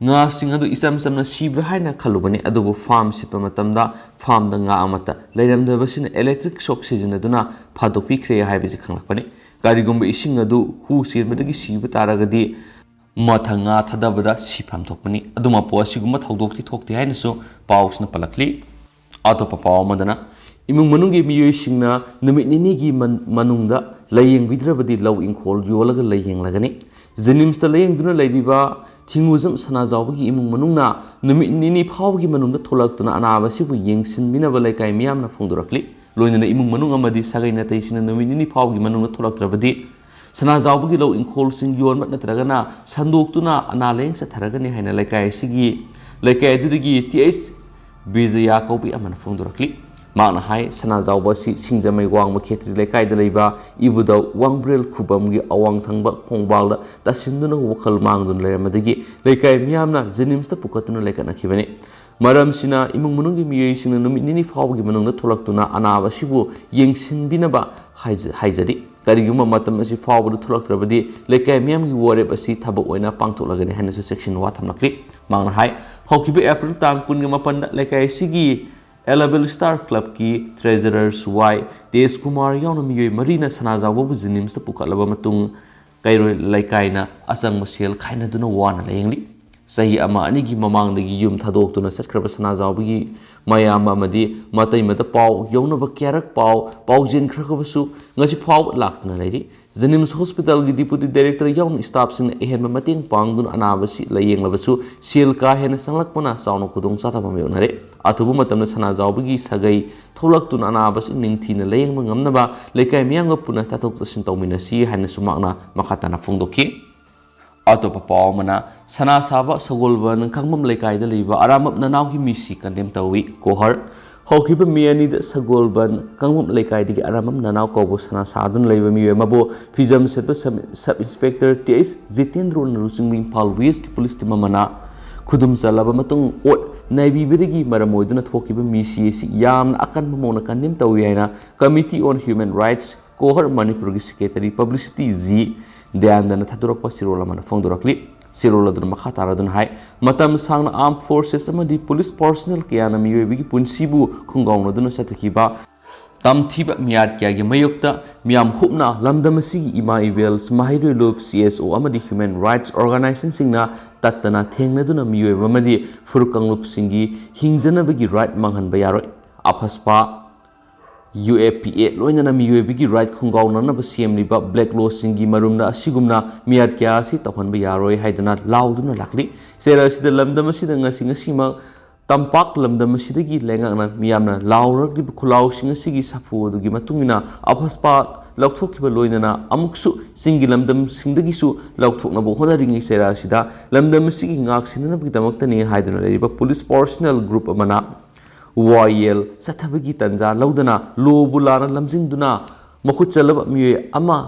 ꯉꯥꯁꯤꯡ ꯑꯗꯨ ꯏꯆꯝ ꯆꯝꯅ ꯁꯤꯕ꯭ꯔꯥ ꯍꯥꯏꯅ ꯈꯜꯂꯨꯕꯅꯤ, ꯑꯗꯨꯕꯨ ꯐꯥꯔꯝ ꯁꯤꯠꯄ ꯃꯇꯝꯗ ꯐꯥꯔꯝꯗ ꯉꯥ ꯑꯃꯠꯇ ꯂꯩꯔꯝꯗꯕꯁꯤꯅ ꯏꯂꯦꯛꯇ꯭ꯔꯤꯛ ꯁꯣꯛ ꯁꯤꯖꯤꯟꯅꯗꯨꯅ ꯐꯥꯗꯣꯛꯄꯤꯈ꯭ꯔꯦ ꯍꯥꯏꯕꯁꯤ ꯈꯪꯂꯛꯄꯅꯤ꯫ ꯀꯔꯤꯒꯨꯝꯕ ꯏꯁꯤꯡ ꯑꯗꯨ ꯍꯨ ꯆꯦꯟꯕꯗꯒꯤ ꯁꯤꯕ ꯇꯥꯔꯒꯗꯤ ꯃꯊꯪ ꯉꯥ ꯊꯥꯗꯕꯗ ꯁꯤꯐꯝ ꯊꯣꯛꯄꯅꯤ꯫ ꯑꯗꯨ ꯃꯄꯨ ꯑꯁꯤꯒꯨꯝꯕ ꯊꯧꯗꯣꯛꯇꯤ ꯊꯣꯛꯇꯦ ꯍꯥꯏꯅꯁꯨ ꯄꯥꯎꯁꯤꯅ ꯄꯜꯂꯛꯂꯤ꯫ ꯑꯇꯣꯞꯄ ꯄꯥꯎ ꯑꯃꯗꯅ, ꯏꯃꯨꯡ ꯃꯅꯨꯡꯒꯤ ꯃꯤꯑꯣꯏꯁꯤꯡꯅ ꯅꯨꯃꯤꯠ ꯅꯤꯅꯤꯒꯤ ꯃꯅꯨꯡꯗ ꯂꯥꯌꯦꯡꯕꯤꯗ꯭ꯔꯕꯗꯤ ꯂꯧ ꯏꯪꯈꯣꯜ ꯌꯣꯜꯂꯒ ꯂꯥꯌꯦꯡꯂꯒꯅꯤ꯫ ꯖꯦꯅꯤꯝꯁꯇ ꯂꯥꯌꯦꯡꯗꯨꯅ ꯂꯩꯔꯤꯕ ꯊꯤꯡꯉꯨꯖꯝ ꯁꯅꯥꯖꯥꯎꯕꯒꯤ ꯏꯃꯨꯡ ꯃꯅꯨꯡꯅ ꯅꯨꯃꯤꯠ ꯅꯤꯅꯤ ꯐꯥꯎꯕꯒꯤ ꯃꯅꯨꯡꯗ ꯊꯣꯛꯂꯛꯇꯨꯅ ꯑꯅꯥꯕ ꯑꯁꯤꯕꯨ ꯌꯦꯡꯁꯤꯟꯕꯤꯅꯕ ꯂꯩꯀꯥꯏ ꯃꯤꯌꯥꯝꯅ ꯐꯣꯡꯗꯣꯔꯛꯂꯤ꯫ ꯂꯣꯏꯅꯅ ꯏꯃꯨꯡ ꯃꯅꯨꯡ ꯑꯃꯗꯤ ꯁꯥꯒꯩ ꯅꯥꯇꯩꯁꯤꯡꯅ ꯅꯨꯃꯤꯠ ꯅꯤꯅꯤ ꯐꯥꯎꯕꯒꯤ ꯃꯅꯨꯡꯗ ꯊꯣꯛꯂꯛꯇ꯭ꯔꯕꯗꯤ ꯁꯅꯥꯖꯥꯎꯕꯒꯤ ꯂꯧ ꯏꯪꯈꯣꯜꯁꯤꯡ ꯌꯣꯟꯕ ꯅꯠꯇ꯭ꯔꯒꯅ ꯁꯟꯗꯣꯛꯇꯨꯅ ꯑꯅꯥ ꯂꯥꯌꯦꯡ ꯆꯠꯊꯔꯒꯅꯤ ꯍꯥꯏꯅ ꯂꯩꯀꯥꯏ ꯑꯁꯤꯒꯤ, ꯂꯩꯀꯥꯏ ꯑꯗꯨꯗꯒꯤ ꯇꯤ ꯑꯩꯆ ꯕꯤꯖꯌꯥ ꯀꯧꯕꯤ ꯑꯃꯅ ꯐꯣꯡꯗꯣꯔꯛꯂꯤ꯫ ꯃꯍꯥꯛꯅ ꯍꯥꯏ, ꯁꯅꯥꯖꯥꯎꯕ ꯑꯁꯤ ꯁꯤꯡꯖꯃꯩ ꯋꯥꯡꯃ ꯈꯦꯇ꯭ꯔꯤ ꯂꯩꯀꯥꯏꯗ ꯂꯩꯕ ꯏꯕꯨꯙꯧ ꯋꯥꯡꯕ꯭ꯔꯦꯜ ꯈꯨꯕꯝꯒꯤ ꯑꯋꯥꯡ ꯊꯪꯕ ꯈꯣꯡꯕꯥꯜꯗ ꯇꯥꯁꯤꯟꯗꯨꯅ ꯋꯥꯈꯜ ꯃꯥꯡꯗꯨꯅ ꯂꯩꯔꯝꯕꯗꯒꯤ ꯂꯩꯀꯥꯏ ꯃꯤꯌꯥꯝꯅ ꯖꯦꯅꯤꯝꯁꯇ ꯄꯨꯈꯠꯇꯨꯅ ꯂꯩꯈꯠꯅꯈꯤꯕꯅꯤ꯫ ꯃꯔꯝꯁꯤꯅ ꯏꯃꯨꯡ ꯃꯅꯨꯡꯒꯤ ꯃꯤꯑꯣꯏꯁꯤꯡꯅ ꯅꯨꯃꯤꯠ ꯅꯤꯅꯤ ꯐꯥꯎꯕꯒꯤ ꯃꯅꯨꯡꯗ ꯊꯣꯛꯂꯛꯇꯨꯅ ꯑꯅꯥꯕ ꯑꯁꯤꯕꯨ ꯌꯦꯡꯁꯤꯟꯕꯤꯅꯕ ꯍꯥꯏꯖ-, ꯍꯥꯏꯖꯔꯤ꯫ ꯀꯔꯤꯒꯨꯝꯕ ꯃꯇꯝ ꯑꯁꯤ ꯐꯥꯎꯕꯗ ꯊꯣꯛꯂꯛꯇ꯭ꯔꯕꯗꯤ ꯂꯩꯀꯥꯏ ꯃꯤꯌꯥꯝꯒꯤ ꯋꯥꯔꯦꯞ ꯑꯁꯤ ꯊꯕꯛ ꯑꯣꯏꯅ ꯄꯥꯡꯊꯣꯛꯂꯒꯅꯤ ꯍꯥꯏꯅꯁꯨ ꯆꯦꯛꯁꯤꯟ ꯋꯥ ꯊꯝꯂꯛꯂꯤ꯫ ꯃꯍꯥꯛꯅ ꯍꯥꯏ, ꯍꯧꯈꯤꯕ ꯑꯦꯄ꯭ꯔꯤꯜ ꯇꯥꯡ ꯀꯨꯟꯒ ꯃꯥꯄꯟꯗ ꯂꯩꯀꯥꯏ ꯑꯁꯤꯒꯤ ꯑꯦꯂꯕꯦꯜ ꯁ꯭ꯇꯥꯔ ꯀ꯭ꯂꯕꯀꯤ ꯇ꯭ꯔꯦꯖꯔꯔ ꯁꯨꯋꯥꯏ ꯇꯦꯖꯀꯨꯃꯥꯔ ꯌꯥꯎꯅ ꯃꯤꯑꯣꯏ ꯃꯔꯤꯅ ꯁꯅꯥꯖꯥꯎꯕꯕꯨ ꯖꯦꯅꯤꯝꯁꯇ ꯄꯨꯈꯠꯂꯕ ꯃꯇꯨꯡ ꯀꯩꯔꯣꯏ ꯂꯩꯀꯥꯏꯅ ꯑꯆꯪꯕ ꯁꯦꯜ ꯈꯥꯏꯅꯗꯨꯅ ꯋꯥꯅ ꯂꯥꯌꯦꯡꯂꯤ꯫ ꯆꯍꯤ ꯑꯃ ꯑꯅꯤꯒꯤ ꯃꯃꯥꯡꯗꯒꯤ ꯌꯨꯝ ꯊꯥꯗꯣꯛꯇꯨꯅ ꯆꯠꯈ꯭ꯔꯕ ꯁꯅꯥꯖꯥꯎꯕꯒꯤ ꯃꯌꯥꯝꯕ ꯑꯃꯗꯤ ꯃꯇꯩꯃꯗ ꯄꯥꯎ ꯌꯧꯅꯕ ꯀꯌꯥꯔꯛ ꯄꯥꯎ ꯄꯥꯎꯖꯦꯟꯈ꯭ꯔꯒꯕꯁꯨ ꯉꯁꯤ ꯐꯥꯎꯕ ꯂꯥꯛꯇꯨꯅ ꯂꯩꯔꯤ꯫ ꯖꯦꯅꯤꯝꯁ ꯍꯣꯁꯄꯤꯇꯥꯜꯒꯤ ꯗꯤꯄꯨꯇꯤ ꯗꯥꯏꯔꯦꯛꯇꯔ ꯌꯥꯎꯅ ꯁ꯭ꯇꯥꯐꯁꯤꯡꯅ ꯑꯍꯦꯟꯕ ꯃꯇꯦꯡ ꯄꯥꯡꯗꯨꯅ ꯑꯅꯥꯕꯁꯤ ꯂꯥꯌꯦꯡꯂꯕꯁꯨ ꯁꯦꯜ ꯀꯥ ꯍꯦꯟꯅ ꯆꯪꯂꯛꯄꯅ ꯆꯥꯎꯅ ꯈꯨꯗꯣꯡꯆꯥꯗꯕ ꯃꯥꯌꯣꯛꯅꯔꯦ꯫ ꯑꯊꯨꯕ ꯃꯇꯝꯗ ꯁꯅꯥꯖꯥꯎꯕꯒꯤ ꯁꯥꯒꯩ ꯊꯣꯛꯂꯛꯇꯨꯅ ꯑꯅꯥꯕꯁꯤ ꯅꯤꯡꯊꯤꯅ ꯂꯥꯌꯦꯡꯕ ꯉꯝꯅꯕ ꯂꯩꯀꯥꯏ ꯃꯤꯌꯥꯝꯒ ꯄꯨꯟꯅ ꯇꯥꯊꯣꯛ ꯇꯥꯁꯤꯟ ꯇꯧꯃꯤꯟꯅꯁꯤ ꯍꯥꯏꯅꯁꯨ ꯃꯍꯥꯛꯅ ꯃꯈꯥ ꯇꯥꯅ ꯐꯣꯡꯗꯣꯛꯈꯤ꯫ ꯑꯇꯣꯞꯄ ꯄꯥꯎ ꯑꯃꯅ, ꯁꯅꯥ ꯁꯥꯕ ꯁꯒꯣꯜꯕꯟ ꯀꯥꯡꯕꯝ ꯂꯩꯀꯥꯏꯗ ꯂꯩꯕ ꯑꯔꯥꯃꯞ ꯅꯅꯥꯎꯒꯤ ꯃꯤꯁꯤ ꯀꯟꯗꯦꯝ ꯇꯧꯏ꯫ ꯀꯣꯍꯔ, ꯍꯧꯈꯤꯕ ꯃꯦ ꯑꯅꯤꯗ ꯁꯒꯣꯜꯕꯟ ꯀꯥꯡꯕꯝ ꯂꯩꯀꯥꯏꯗꯒꯤ ꯑꯔꯥꯃꯞ ꯅꯅꯥꯎ ꯀꯧꯕ ꯁꯅꯥ ꯁꯥꯗꯨꯅ ꯂꯩꯕ ꯃꯤꯑꯣꯏ ꯑꯃꯕꯨ ꯐꯤꯖꯝ ꯁꯦꯠꯄ sub, sub inspector T H ꯖꯤꯇꯦꯟꯗ꯭ꯔꯣꯅ ꯂꯨꯆꯤꯡꯕ ꯏꯝꯐꯥꯜ ꯋꯦꯁꯀꯤ ꯄꯨꯂꯤꯁ ꯇꯤꯝ ꯑꯃꯅ ꯈꯨꯗꯨꯝ ꯆꯜꯂꯕ ꯃꯇꯨꯡ ꯑꯣꯠ ꯅꯩꯕꯤꯕꯗꯒꯤ ꯃꯔꯝ ꯑꯣꯏꯗꯨꯅ ꯊꯣꯛꯈꯤꯕ ꯃꯤꯁꯤ ꯑꯁꯤ ꯌꯥꯝꯅ ꯑꯀꯟꯕ ꯃꯑꯣꯡꯗ ꯀꯟꯗꯦꯝ ꯇꯧꯏ ꯍꯥꯏꯅ Committee on Human Rights, ꯀꯣꯍꯔ ꯃꯅꯤꯄꯨꯔꯒꯤ ꯁꯦꯀ꯭ꯔꯦꯇꯔꯤ ꯄꯕ꯭ꯂꯤꯁꯤꯇꯤ ꯖꯤ ꯗꯌꯥꯅꯟꯗꯅ ꯊꯥꯗꯣꯔꯛꯄ ꯆꯦꯔꯣꯜ ꯑꯃꯅ ꯐꯣꯡꯗꯣꯔꯛꯂꯤ꯫ ꯆꯦꯔꯣꯜ ꯑꯗꯨꯅ ꯃꯈꯥ ꯇꯥꯔꯗꯨꯅ ꯍꯥꯏ, ꯃꯇꯝ ꯁꯥꯡꯅ ꯑꯥꯔꯝ ꯐꯣꯔꯁꯦꯁ ꯑꯃꯗꯤ ꯄꯨꯂꯤꯁ ꯄꯥꯔꯁꯣꯅꯦꯜ ꯀꯌꯥꯅ ꯃꯤꯑꯣꯏꯕꯒꯤ ꯄꯨꯟꯁꯤꯕꯨ ꯈꯨꯡꯒꯥꯎꯅꯗꯨꯅ ꯆꯠꯊꯈꯤꯕ ꯇꯝꯊꯤꯕ ꯃꯤꯌꯥꯠ ꯀꯌꯥꯒꯤ ꯃꯥꯌꯣꯛꯇ ꯃꯤꯌꯥꯝ ꯍꯨꯞꯅ ꯂꯝꯗꯝ ꯑꯁꯤꯒꯤ ꯏꯃꯥ ꯏꯕꯦꯜ, ꯃꯍꯩꯔꯣꯏ ꯂꯨꯞ, ꯁꯤ ꯑꯦꯁ ꯑꯣ ꯑꯃꯗꯤ ꯍ꯭ꯌꯨꯃꯦꯟ ꯔꯥꯏꯠꯁ ꯑꯣꯔꯒꯅꯥꯏꯖꯦꯁꯟꯁꯤꯡꯅ ꯇꯠꯇꯅ ꯊꯦꯡꯅꯗꯨꯅ ꯃꯤꯑꯣꯏꯕ ꯑꯃꯗꯤ ꯐꯨꯔꯨꯞ ꯀꯥꯡꯂꯨꯞꯁꯤꯡꯒꯤ ꯍꯤꯡꯖꯅꯕꯒꯤ ꯔꯥꯏꯠ ꯃꯥꯡꯍꯟꯕ ꯌꯥꯔꯣꯏ꯫ ꯑꯐꯁꯄꯥ ꯌꯨ ꯑꯦꯐ ꯄꯤ ꯑꯦ ꯂꯣꯏꯅꯅ ꯃꯤꯑꯣꯏꯕꯒꯤ ꯔꯥꯏꯠ ꯈꯣꯡꯒꯥꯎꯅꯅꯕ ꯁꯦꯝꯂꯤꯕ ꯕ꯭ꯂꯦꯛ ꯂꯣꯁꯤꯡꯒꯤ ꯃꯔꯨꯝꯗ ꯑꯁꯤꯒꯨꯝꯅ ꯃꯤꯌꯥꯠ ꯀꯌꯥ ꯑꯁꯤ ꯇꯧꯍꯟꯕ ꯌꯥꯔꯣꯏ ꯍꯥꯏꯗꯨꯅ ꯂꯥꯎꯗꯨꯅ ꯂꯥꯛꯂꯤ꯫ ꯆꯩꯔꯥꯛ ꯑꯁꯤꯗ ꯂꯝꯗꯝ ꯑꯁꯤꯗ ꯉꯁꯤ ꯉꯁꯤꯃꯛ ꯇꯝꯄꯥꯛ ꯂꯝꯗꯝ ꯑꯁꯤꯗꯒꯤ ꯂꯩꯉꯥꯛꯅ ꯃꯤꯌꯥꯝꯅ ꯂꯥꯎꯔꯛꯂꯤꯕ ꯈꯨꯜꯂꯥꯎꯁꯤꯡ ꯑꯁꯤꯒꯤ ꯁꯥꯐꯨ ꯑꯗꯨꯒꯤ ꯃꯇꯨꯡ ꯏꯟꯅ ꯑꯐꯁꯄꯥ ꯂꯧꯊꯣꯛꯈꯤꯕ ꯂꯣꯏꯅꯅ ꯑꯃꯨꯛꯁꯨ ꯆꯤꯡꯒꯤ ꯂꯝꯗꯝꯁꯤꯡꯗꯒꯤꯁꯨ ꯂꯧꯊꯣꯛꯅꯕ ꯍꯣꯠꯅꯔꯤꯉꯩ ꯆꯩꯔꯥꯛ ꯑꯁꯤꯗ ꯂꯝꯗꯝ ꯑꯁꯤꯒꯤ ꯉꯥꯛ ꯁꯦꯟꯅꯅꯕꯒꯤꯗꯃꯛꯇꯅꯤ ꯍꯥꯏꯗꯨꯅ ꯂꯩꯔꯤꯕ ꯄꯨꯂꯤꯁ ꯄꯥꯔꯁꯣꯅꯦꯜ ꯒ꯭ꯔꯨꯞ ꯑꯃꯅ ꯋꯥꯌꯦꯜ ꯆꯠꯊꯕꯒꯤ ꯇꯥꯟꯖꯥ ꯂꯧꯗꯅ ꯂꯣꯕꯨ ꯂꯥꯟꯅ ꯂꯝꯖꯤꯡꯗꯨꯅ ꯃꯈꯨꯠ ꯆꯠꯂꯕ ꯃꯤꯑꯣꯏ ꯑꯃ,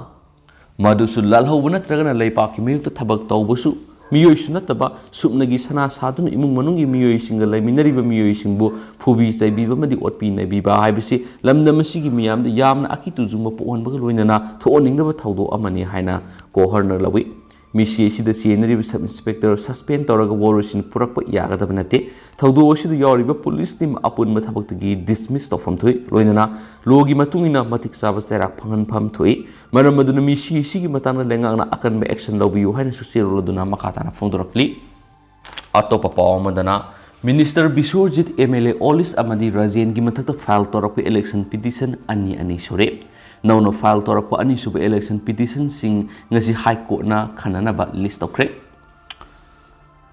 ꯃꯗꯨꯁꯨ ꯂꯥꯜꯍꯧꯕ ꯅꯠꯇ꯭ꯔꯒꯅ ꯂꯩꯄꯥꯛꯀꯤ ꯃꯥꯌꯣꯛꯇ ꯊꯕꯛ ꯇꯧꯕꯁꯨ ꯃꯤꯑꯣꯏꯁꯨ ꯅꯠꯇꯕ, ꯁꯨꯞꯅꯒꯤ ꯁꯅꯥ ꯁꯥꯗꯨꯅ ꯏꯃꯨꯡ ꯃꯅꯨꯡꯒꯤ ꯃꯤꯑꯣꯏꯁꯤꯡꯒ ꯂꯩꯃꯤꯟꯅꯔꯤꯕ ꯃꯤꯑꯣꯏꯁꯤꯡꯕꯨ ꯐꯨꯕꯤ ꯆꯩꯕꯤꯕ ꯑꯃꯗꯤ ꯑꯣꯠꯄꯤ ꯅꯩꯕꯤꯕ ꯍꯥꯏꯕꯁꯤ ꯂꯝꯗꯝ ꯑꯁꯤꯒꯤ ꯃꯤꯌꯥꯝꯗ ꯌꯥꯝꯅ ꯑꯀꯤꯕ ꯆꯨꯡꯕ ꯄꯣꯛꯍꯟꯕꯒ ꯂꯣꯏꯅꯅ ꯊꯣꯛꯍꯟꯅꯤꯡꯗꯕ ꯊꯧꯗꯣꯛ ꯑꯃꯅꯤ ꯍꯥꯏꯅ ꯒꯣꯍꯔꯅ ꯂꯧꯏ꯫ ꯃꯤꯁꯤ ꯑꯁꯤꯗ ꯆꯦꯟꯅꯔꯤꯕ ꯁꯕ ꯏꯟꯁꯄꯦꯛꯇꯔ ꯁꯁꯄꯦꯟ ꯇꯧꯔꯒ ꯋꯥꯔꯣꯏꯁꯤꯟ ꯄꯨꯔꯛꯄ ꯌꯥꯒꯗꯕ ꯅꯠꯇꯦ꯫ ꯊꯧꯗꯣꯛ ꯑꯁꯤꯗ ꯌꯥꯎꯔꯤꯕ ꯄꯨꯂꯤꯁ ꯇꯤꯝ ꯑꯄꯨꯟꯕ ꯊꯕꯛꯇꯒꯤ ꯗꯤꯁꯃꯤꯁ ꯇꯧꯐꯝ ꯊꯣꯛꯏ꯫ ꯂꯣꯏꯅꯅ ꯂꯣꯒꯤ ꯃꯇꯨꯡ ꯏꯟꯅ ꯃꯇꯤꯛ ꯆꯥꯕ ꯆꯩꯔꯥꯛ ꯐꯪꯍꯟꯐꯝ ꯊꯣꯛꯏ꯫ ꯃꯔꯝ ꯑꯗꯨꯅ ꯃꯤꯁꯤ ꯑꯁꯤꯒꯤ ꯃꯇꯥꯡꯗ ꯂꯩꯉꯥꯛꯅ ꯑꯀꯟꯕ ꯑꯦꯛꯁꯟ ꯂꯧꯕꯤꯌꯨ ꯍꯥꯏꯅꯁꯨ ꯆꯦꯔꯣꯜ ꯑꯗꯨꯅ ꯃꯈꯥ ꯇꯥꯅ ꯐꯣꯡꯗꯣꯔꯛꯂꯤ꯫ ꯑꯇꯣꯞꯄ ꯄꯥꯎ ꯑꯃꯗꯅ, ꯃꯤꯅꯤꯁꯇꯔ ꯕꯤꯁ꯭ꯋꯔꯖꯤꯠ, ꯑꯦꯝ ꯑꯦꯜ ꯑꯦ ꯑꯣꯂꯤꯁ ꯑꯃꯗꯤ ꯔꯥꯖꯦꯟꯒꯤ ꯃꯊꯛꯇ ꯐꯥꯏꯜ ꯇꯧꯔꯛꯄ ꯏꯂꯦꯛꯁꯟ ꯄꯤꯇꯤꯁꯟ ꯑꯅꯤ ꯑꯅꯤ ꯁꯨꯔꯦ꯫ ꯅꯧꯅ ꯐꯥꯏꯜ ꯇꯧꯔꯛꯄ ꯑꯅꯤꯁꯨꯕ ꯏꯂꯦꯛꯁꯟ ꯄꯤꯇꯤꯁꯟꯁꯤꯡ ꯉꯁꯤ ꯍꯥꯏ ꯀꯣꯔꯠꯅ ꯈꯟꯅꯅꯕ ꯂꯤꯁ ꯇꯧꯈ꯭ꯔꯦ꯫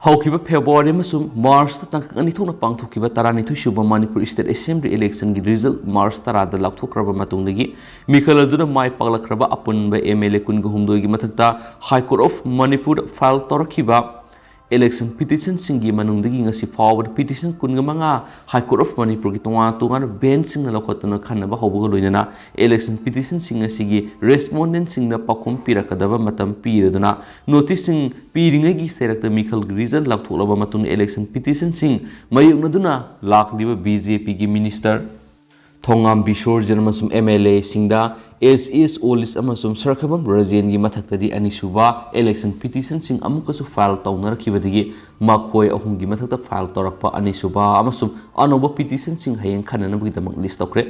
ꯍꯧꯈꯤꯕ ꯐꯦꯕ꯭ꯔꯨꯋꯥꯔꯤ ꯑꯃꯁꯨꯡ ꯃꯥꯔꯆꯇ ꯇꯥꯡꯀꯛ ꯑꯅꯤ ꯊꯣꯛꯅ ꯄꯥꯡꯊꯣꯛꯈꯤꯕ ꯇꯔꯥꯅꯤꯊꯣꯏ ꯁꯨꯕ ꯃꯅꯤꯄꯨꯔ ꯁ꯭ꯇꯦꯠ ꯑꯦꯁꯦꯝꯕ꯭ꯂꯤ ꯏꯂꯦꯛꯁꯟꯒꯤ ꯔꯤꯖꯜꯠ ꯃꯥꯔꯆ ꯇꯔꯥꯗ ꯂꯥꯎꯊꯣꯛꯈ꯭ꯔꯕ ꯃꯇꯨꯡꯗꯒꯤ ꯃꯤꯈꯜ ꯑꯗꯨꯅ ꯃꯥꯏ ꯄꯥꯛꯂꯛꯈ꯭ꯔꯕ ꯑꯄꯨꯟꯕ ꯑꯦꯝ ꯑꯦꯜ ꯑꯦ ꯀꯨꯟꯒ ꯍꯨꯝꯗꯣꯏꯒꯤ ꯃꯊꯛꯇ ꯍꯥꯏ ꯀꯣꯔꯠ ꯑꯣꯐ ꯃꯅꯤꯄꯨꯔꯗ ꯐꯥꯏꯜ ꯇꯧꯔꯛꯈꯤꯕ ꯏꯂꯦꯛꯁꯟ ꯄꯤꯇꯤꯁꯟꯁꯤꯡꯒꯤ ꯃꯅꯨꯡꯗꯒꯤ ꯉꯁꯤ ꯐꯥꯎꯕꯗ ꯄꯤꯇꯤꯁꯟ ꯀꯨꯟꯒ ꯃꯉꯥ ꯍꯥꯏ ꯀꯣꯔꯠ ꯑꯣꯐ ꯃꯅꯤꯄꯨꯔꯒꯤ ꯇꯣꯉꯥꯟ ꯇꯣꯉꯥꯟꯕ ꯕꯦꯟꯁꯁꯤꯡꯅ ꯂꯧꯈꯠꯇꯨꯅ ꯈꯟꯅꯕ ꯍꯧꯕꯒ ꯂꯣꯏꯅꯅ ꯏꯂꯦꯛꯁꯟ ꯄꯤꯇꯤꯁꯟꯁꯤꯡ ꯑꯁꯤꯒꯤ ꯔꯦꯁꯄꯣꯟꯗꯦꯟꯠꯁꯤꯡꯗ ꯄꯥꯎꯈꯨꯝ ꯄꯤꯔꯛꯀꯗꯕ ꯃꯇꯝ ꯄꯤꯔꯗꯨꯅ ꯅꯣꯇꯤꯁꯁꯤꯡ ꯄꯤꯔꯤꯉꯩꯒꯤ ꯆꯩꯔꯛꯇ ꯃꯤꯈꯜꯒꯤ ꯔꯤꯖꯜ ꯂꯥꯎꯊꯣꯛꯂꯕ ꯃꯇꯨꯡꯗ ꯏꯂꯦꯛꯁꯟ ꯄꯤꯇꯤꯁꯟꯁꯤꯡ ꯃꯥꯌꯣꯛꯅꯗꯨꯅ ꯂꯥꯛꯂꯤꯕ ꯕꯤ ꯖꯦ ꯄꯤꯒꯤ ꯃꯤꯅꯤꯁꯇꯔ ꯊꯣꯉꯥꯝ ꯕꯤꯁꯣꯔꯖꯟ ꯑꯃꯁꯨꯡ ꯑꯦꯝ ꯑꯦꯜ ꯑꯦꯁꯤꯡꯗ ꯑꯦꯁ ꯑꯦꯁ ꯑꯣꯂꯤꯁ ꯑꯃꯁꯨꯡ ꯁꯔꯈꯕꯝ ꯔꯥꯖꯦꯟꯒꯤ ꯃꯊꯛꯇꯗꯤ ꯑꯅꯤꯁꯨꯕ ꯏꯂꯦꯛꯁꯟ ꯄꯤꯇꯤꯁꯟꯁꯤꯡ ꯑꯃꯨꯛꯀꯁꯨ ꯐꯥꯏꯜ ꯇꯧꯅꯔꯛꯈꯤꯕꯗꯒꯤ ꯃꯈꯣꯏ ꯑꯍꯨꯝꯒꯤ ꯃꯊꯛꯇ ꯐꯥꯏꯜ ꯇꯧꯔꯛꯄ ꯑꯅꯤꯁꯨꯕ ꯑꯃꯁꯨꯡ ꯑꯅꯧꯕ ꯄꯤꯇꯤꯁꯟꯁꯤꯡ ꯍꯌꯦꯡ ꯈꯟꯅꯅꯕꯒꯤꯗꯃꯛ ꯂꯤꯁ ꯇꯧꯈ꯭ꯔꯦ꯫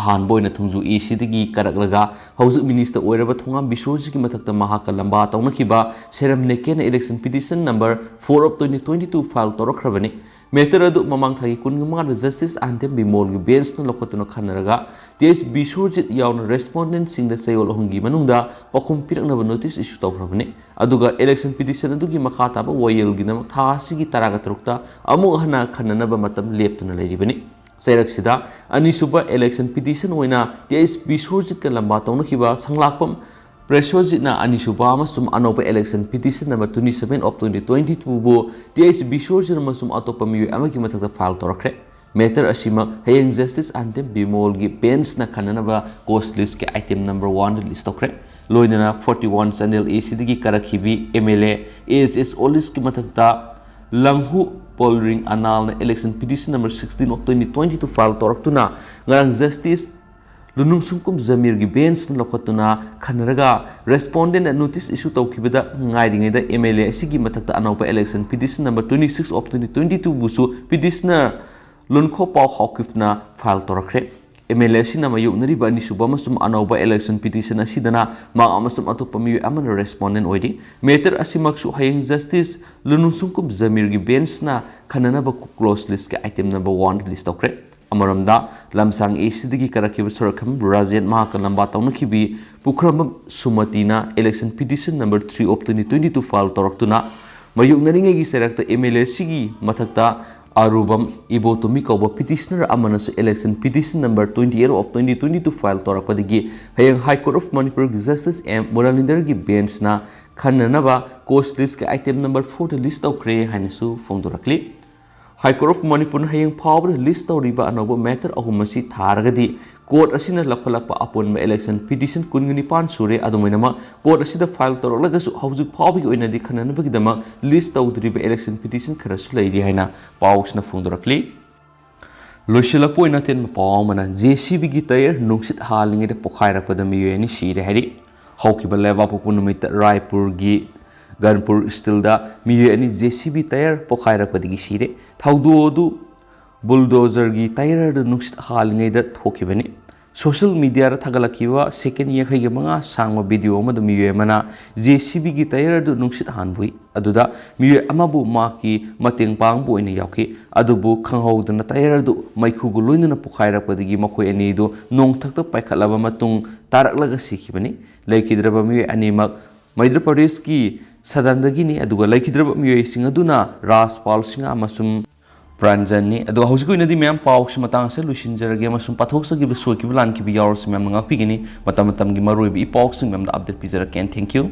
ꯑꯍꯥꯟꯕ ꯑꯣꯏꯅ ꯊꯣꯡꯖꯨ ꯑꯦ ꯁꯤꯗꯒꯤ ꯀꯥꯔꯛꯂꯒ ꯍꯧꯖꯤꯛ ꯃꯤꯅꯤꯁꯇꯔ ꯑꯣꯏꯔꯕ ꯊꯣꯉꯥꯝ ꯕꯤꯁꯣꯔꯖꯤꯠꯀꯤ ꯃꯊꯛꯇ ꯃꯍꯥꯛꯀ ꯂꯝꯕꯥ ꯇꯧꯅꯈꯤꯕ ꯁꯦꯔꯝ ꯅꯦꯀꯦꯅ election petition number four of twenty twenty two file ꯇꯧꯔꯛꯈ꯭ꯔꯕꯅꯤ꯫ Matter ꯑꯗꯨ ꯃꯃꯥꯡ ꯊꯥꯒꯤ ꯀꯨꯟꯃꯉꯥꯗ Justice ꯑꯥꯟꯇꯦꯝ ꯕꯤꯃꯣꯜꯒꯤ ꯕꯦꯟꯁꯅ ꯂꯧꯈꯠꯇꯨꯅ ꯈꯟꯅꯔꯒ ꯇꯤ ꯑꯩꯆ ꯕꯤꯁ꯭ꯋꯔꯖꯤꯠ ꯌꯥꯎꯅ ꯔꯦꯁꯄꯣꯟꯗꯦꯟꯠꯁꯤꯡꯗ ꯆꯌꯣꯜ ꯑꯍꯨꯝꯒꯤ ꯃꯅꯨꯡꯗ ꯄꯥꯎꯈꯨꯝ ꯄꯤꯔꯛꯅꯕ ꯅꯣꯇꯤꯁ ꯏꯁꯨ ꯇꯧꯈ꯭ꯔꯕꯅꯤ꯫ ꯑꯗꯨꯒ ꯏꯂꯦꯛꯁꯟ ꯄꯤꯇꯤꯁꯟ ꯑꯗꯨꯒꯤ ꯃꯈꯥ ꯇꯥꯕ ꯋꯥꯌꯦꯜꯒꯤꯗꯃꯛ ꯊꯥ ꯑꯁꯤꯒꯤ ꯇꯔꯥꯒ ꯇꯔꯨꯛꯇ ꯑꯃꯨꯛ ꯍꯟꯅ ꯈꯟꯅꯅꯕ ꯃꯇꯝ ꯂꯦꯞꯇꯨꯅ ꯂꯩꯔꯤꯕꯅꯤ꯫ ꯆꯩꯔꯛꯁꯤꯗ ꯑꯅꯤꯁꯨꯕ ꯏꯂꯦꯛꯁꯟ ꯄꯤꯇꯤꯁꯟ ꯑꯣꯏꯅ ꯇꯤ ꯑꯩꯆ ꯕꯤꯁ꯭ꯋꯔꯖꯤꯠꯀ ꯂꯝꯕꯥ ꯇꯧꯅꯈꯤꯕ ꯁꯪꯂꯥꯛꯄꯝ ꯄ꯭ꯔꯦꯁꯣꯖꯤꯠꯅ ꯑꯅꯤꯁꯨꯕ ꯑꯃꯁꯨꯡ ꯑꯅꯧꯕ election petition number twenty seven of twenty twenty two ꯕꯨ ꯇꯤ ꯑꯩꯆ ꯕꯤꯁ꯭ꯋꯔꯖꯤꯠ ꯑꯃꯁꯨꯡ ꯑꯇꯣꯞꯄ ꯃꯤꯑꯣꯏ ꯑꯃꯒꯤ ꯃꯊꯛꯇ ꯐꯥꯏꯜ ꯇꯧꯔꯛꯈ꯭ꯔꯦ꯫ ꯃꯦꯇꯔ ꯑꯁꯤꯃꯛ ꯍꯌꯦꯡ ꯖꯁꯇꯤꯁ ꯑꯥꯟꯇꯦꯝ ꯕꯤꯃꯣꯜꯒꯤ ꯕꯦꯟꯁꯅ ꯈꯟꯅꯅꯕ ꯀꯣꯁ ꯂꯤꯁꯀꯤ ꯑꯥꯏꯇꯦꯝ ꯅꯝꯕꯔ ꯋꯥꯟꯗ ꯂꯤꯁ ꯇꯧꯈ꯭ꯔꯦ꯫ ꯂꯣꯏꯅꯅ forty one ꯆꯥꯟꯗꯦꯜ ꯑꯦ ꯁꯤꯗꯒꯤ ꯀꯥꯔꯛꯈꯤꯕꯤ M L A A S S ꯑꯣꯂꯤꯁꯀꯤ ꯃꯊꯛꯇ ꯂꯪꯍꯨ ꯄꯣꯜꯔꯤꯡ ꯑꯅꯥꯜꯅ election petition number sixteen of twenty twenty two file ꯇꯧꯔꯛꯇꯨꯅ ꯉꯔꯥꯡ ꯖꯁꯇꯤꯁ ꯂꯨꯅꯨꯡꯁꯨꯝꯀꯨꯝ ꯖꯃꯤꯔꯒꯤ ꯕꯦꯟꯁꯅ ꯂꯧꯈꯠꯇꯨꯅ ꯈꯟꯅꯔꯒ ꯔꯦꯁꯄꯣꯟꯗꯦꯟꯠꯅ ꯅꯣꯇꯤꯁ ꯏꯁꯨ ꯇꯧꯈꯤꯕꯗ ꯉꯥꯏꯔꯤꯉꯩꯗ ꯑꯦꯝ ꯑꯦꯜ ꯑꯦ ꯑꯁꯤꯒꯤ ꯃꯊꯛꯇ ꯑꯅꯧꯕ election petition number twenty six of twenty twenty two ꯕꯨꯁꯨ ꯄꯤꯇꯤꯁꯅꯔ ꯂꯨꯟꯈꯣꯄꯥꯎ ꯍꯥꯎꯀꯤꯞꯅ ꯐꯥꯏꯜ ꯇꯧꯔꯛꯈ꯭ꯔꯦ꯫ ꯑꯦꯝ ꯑꯦꯜ ꯑꯦ ꯑꯁꯤꯅ ꯃꯥꯌꯣꯛꯅꯔꯤꯕ ꯑꯅꯤꯁꯨꯕ ꯑꯃꯁꯨꯡ ꯑꯅꯧꯕ ꯏꯂꯦꯛꯁꯟ ꯄꯤꯇꯤꯁꯟ ꯑꯁꯤꯗꯅ ꯃꯍꯥꯛ ꯑꯃꯁꯨꯡ ꯑꯇꯣꯞꯄ ꯃꯤꯑꯣꯏ ꯑꯃꯅ ꯔꯦꯁꯄꯣꯟꯗꯦꯟꯠ ꯑꯣꯏꯔꯤ꯫ ꯃꯦꯇꯔ ꯑꯁꯤꯃꯛꯁꯨ ꯍꯌꯦꯡ ꯖꯁꯇꯤꯁ ꯂꯨꯅꯨꯡꯁꯨꯝꯀꯨꯝ ꯖꯃꯤꯔꯒꯤ ꯕꯦꯟꯁꯅ ꯈꯟꯅꯅꯕ ꯀ꯭ꯂꯣꯖ ꯂꯤꯁꯀꯤ ꯑꯥꯏꯇꯦꯝ ꯅꯝꯕꯔ ꯋꯥꯟꯗ ꯂꯤꯁ ꯇꯧꯈ꯭ꯔꯦ꯫ ꯑꯃꯔꯣꯝꯗ, ꯂꯝꯁꯥꯡ ꯑꯦ ꯁꯤꯗꯒꯤ ꯀꯥꯔꯛꯈꯤꯕ ꯁꯣꯔꯛꯈꯝ ꯔꯥꯖꯦꯟ ꯃꯍꯥꯛꯀ ꯂꯝꯕꯥ ꯇꯧꯅꯈꯤꯕꯤ ꯄꯨꯈ꯭ꯔꯝꯕꯝ ꯁꯨꯃꯇꯤꯅ election petition number three of twenty twenty two file ꯇꯧꯔꯛꯇꯨꯅ ꯃꯥꯌꯣꯛꯅꯔꯤꯉꯩꯒꯤ ꯆꯩꯔꯛꯇ ꯑꯦꯝ ꯑꯦꯜ ꯑꯦ ꯑꯁꯤꯒꯤ ꯃꯊꯛꯇ ꯑꯔꯨꯕꯝ ꯏꯕꯣꯇꯣꯃꯤ ꯀꯧꯕ ꯄꯤꯇꯤꯁꯅꯔ ꯑꯃꯅꯁꯨ election petition number twenty eight of twenty twenty two file ꯇꯧꯔꯛꯄꯗꯒꯤ ꯍꯌꯦꯡ ꯍꯥꯏ ꯀꯣꯔꯠ ꯑꯣꯐ ꯃꯅꯤꯄꯨꯔꯒꯤ ꯖꯁꯇꯤꯁ ꯑꯦꯝ ꯃꯨꯔꯂꯤꯟꯗꯔꯒꯤ ꯕꯦꯟꯁꯅ ꯈꯟꯅꯅꯕ ꯀꯣꯁ ꯂꯤꯁꯀꯤ ꯑꯥꯏꯇꯦꯝ ꯅꯝꯕꯔ ꯐꯣꯔꯗ ꯂꯤꯁ ꯇꯧꯈ꯭ꯔꯦ ꯍꯥꯏꯅꯁꯨ ꯐꯣꯡꯗꯣꯔꯛꯂꯤ꯫ ꯍꯥꯏ ꯀꯣꯔꯠ ꯑꯣꯐ ꯃꯅꯤꯄꯨꯔꯅ ꯍꯌꯦꯡ ꯐꯥꯎꯕꯗ ꯂꯤꯁ ꯇꯧꯔꯤꯕ ꯑꯅꯧꯕ ꯃꯦꯇꯔ ꯑꯍꯨꯝ ꯑꯁꯤ ꯊꯥꯔꯒꯗꯤ ꯀꯣꯔꯠ ꯑꯁꯤꯅ ꯂꯧꯈꯠꯂꯛꯄ ꯑꯄꯨꯟꯕ ꯏꯂꯦꯛꯁꯟ ꯄꯤꯇꯤꯁꯟ ꯀꯨꯟꯒ ꯅꯤꯄꯥꯟ ꯁꯨꯔꯦ꯫ ꯑꯗꯨꯃꯥꯏꯅꯃꯛ ꯀꯣꯔꯠ ꯑꯁꯤꯗ ꯐꯥꯏꯜ ꯇꯧꯔꯛꯂꯒꯁꯨ ꯍꯧꯖꯤꯛ ꯐꯥꯎꯕꯒꯤ ꯑꯣꯏꯅꯗꯤ ꯈꯟꯅꯅꯕꯒꯤꯗꯃꯛ ꯂꯤꯁ ꯇꯧꯗ꯭ꯔꯤꯕ ꯏꯂꯦꯛꯁꯟ ꯄꯤꯇꯤꯁꯟ ꯈꯔꯁꯨ ꯂꯩꯔꯤ ꯍꯥꯏꯅ ꯄꯥꯎꯁꯤꯅ ꯐꯣꯡꯗꯣꯔꯛꯂꯤ꯫ ꯂꯣꯏꯁꯤꯜꯂꯛꯄ ꯑꯣꯏꯅ ꯑꯇꯦꯟꯕ ꯄꯥꯎ ꯑꯃꯅ, ꯖꯦ ꯁꯤ ꯕꯤꯒꯤ ꯇꯌꯔ ꯅꯨꯡꯁꯤꯠ ꯍꯥꯜꯂꯤꯉꯩꯗ ꯄꯣꯈꯥꯏꯔꯛꯄꯗ ꯃꯤꯑꯣꯏ ꯑꯅꯤ ꯁꯤꯔꯦ ꯍꯥꯏꯔꯤ꯫ ꯍꯧꯈꯤꯕ ꯂꯩꯕꯥꯛꯄꯣꯛꯄ ꯅꯨꯃꯤꯠꯇ ꯔꯥꯏꯄꯨꯔꯒꯤ ꯒꯟꯄꯨꯔ ꯁ꯭ꯇꯤꯜꯗ ꯃꯤꯑꯣꯏ ꯑꯅꯤ ꯖꯦ ꯁꯤ ꯕꯤ ꯇꯌꯔ ꯄꯣꯈꯥꯏꯔꯛꯄꯗꯒꯤ ꯁꯤꯔꯦ꯫ ꯊꯧꯗꯣꯛ ꯑꯗꯨ ꯕꯨꯜꯗꯣꯖꯔꯒꯤ ꯇꯌꯔꯗ ꯅꯨꯡꯁꯤꯠ ꯍꯥꯜꯂꯤꯉꯩꯗ ꯊꯣꯛꯈꯤꯕꯅꯤ꯫ ꯁꯣꯁꯤꯌꯦꯜ ꯃꯤꯗꯤꯌꯥꯗ ꯊꯥꯒꯠꯂꯛꯈꯤꯕ ꯁꯦꯀꯦꯟ ꯌꯥꯡꯈꯩꯒ ꯃꯉꯥ ꯁꯥꯡꯕ ꯚꯤꯗꯤꯑꯣ ꯑꯃꯗ ꯃꯤꯑꯣꯏ ꯑꯃꯅ ꯖꯦ ꯁꯤ ꯕꯤꯒꯤ ꯇꯥꯌꯔ ꯑꯗꯨ ꯅꯨꯡꯁꯤꯠ ꯍꯥꯟꯕ ꯎꯏ꯫ ꯑꯗꯨꯗ ꯃꯤꯑꯣꯏ ꯑꯃꯕꯨ ꯃꯍꯥꯛꯀꯤ ꯃꯇꯦꯡ ꯄꯥꯡꯕ ꯑꯣꯏꯅ ꯌꯥꯎꯈꯤ꯫ ꯑꯗꯨꯕꯨ ꯈꯪꯍꯧꯗꯅ ꯇꯥꯌꯔ ꯑꯗꯨ ꯃꯩꯈꯨꯒ ꯂꯣꯏꯅꯅ ꯄꯣꯈꯥꯏꯔꯛꯄꯗꯒꯤ ꯃꯈꯣꯏ ꯑꯅꯤ ꯑꯗꯨ ꯅꯣꯡꯊꯛꯇ ꯄꯥꯏꯈꯠꯂꯕ ꯃꯇꯨꯡ ꯇꯥꯔꯛꯂꯒ ꯁꯤꯈꯤꯕꯅꯤ꯫ ꯂꯩꯈꯤꯗ꯭ꯔꯕ ꯃꯤꯑꯣꯏ ꯑꯅꯤꯃꯛ ꯃꯙ꯭ꯌ ꯄ꯭ꯔꯗꯦꯁꯀꯤ ꯁꯗꯟꯗꯒꯤꯅꯤ꯫ ꯑꯗꯨꯒ ꯂꯩꯈꯤꯗ꯭ꯔꯕ ꯃꯤꯑꯣꯏꯁꯤꯡ ꯑꯗꯨꯅ ꯔꯥꯖꯄꯥꯜ ꯁꯤꯡꯍ ꯑꯃꯁꯨꯡ ꯄ꯭ꯔꯥꯟꯖꯟꯅꯤ꯫ ꯑꯗꯣ ꯍꯧꯖꯤꯛꯀꯤ ꯑꯣꯏꯅꯗꯤ ꯃꯌꯥꯝ ꯄꯥꯎꯁꯤ ꯃꯇꯥꯡ ꯑꯁꯤꯗ ꯂꯣꯏꯁꯤꯟꯖꯔꯒꯦ, ꯑꯃꯁꯨꯡ ꯄꯥꯊꯣꯛꯆꯈꯤꯕ ꯁꯣꯏꯈꯤꯕ ꯂꯥꯟꯈꯤꯕ ꯌꯥꯎꯔꯁꯨ ꯃꯌꯥꯝꯅ ꯉꯥꯛꯄꯤꯒꯅꯤ꯫ ꯃꯇꯝ ꯃꯇꯝꯒꯤ ꯃꯔꯨꯑꯣꯏꯕ ꯏ ꯄꯥꯎꯁꯤꯡ ꯃꯌꯥꯝꯗ ꯑꯞꯗꯦꯠ ꯄꯤꯖꯔꯛꯀꯦ꯫ And thank you꯫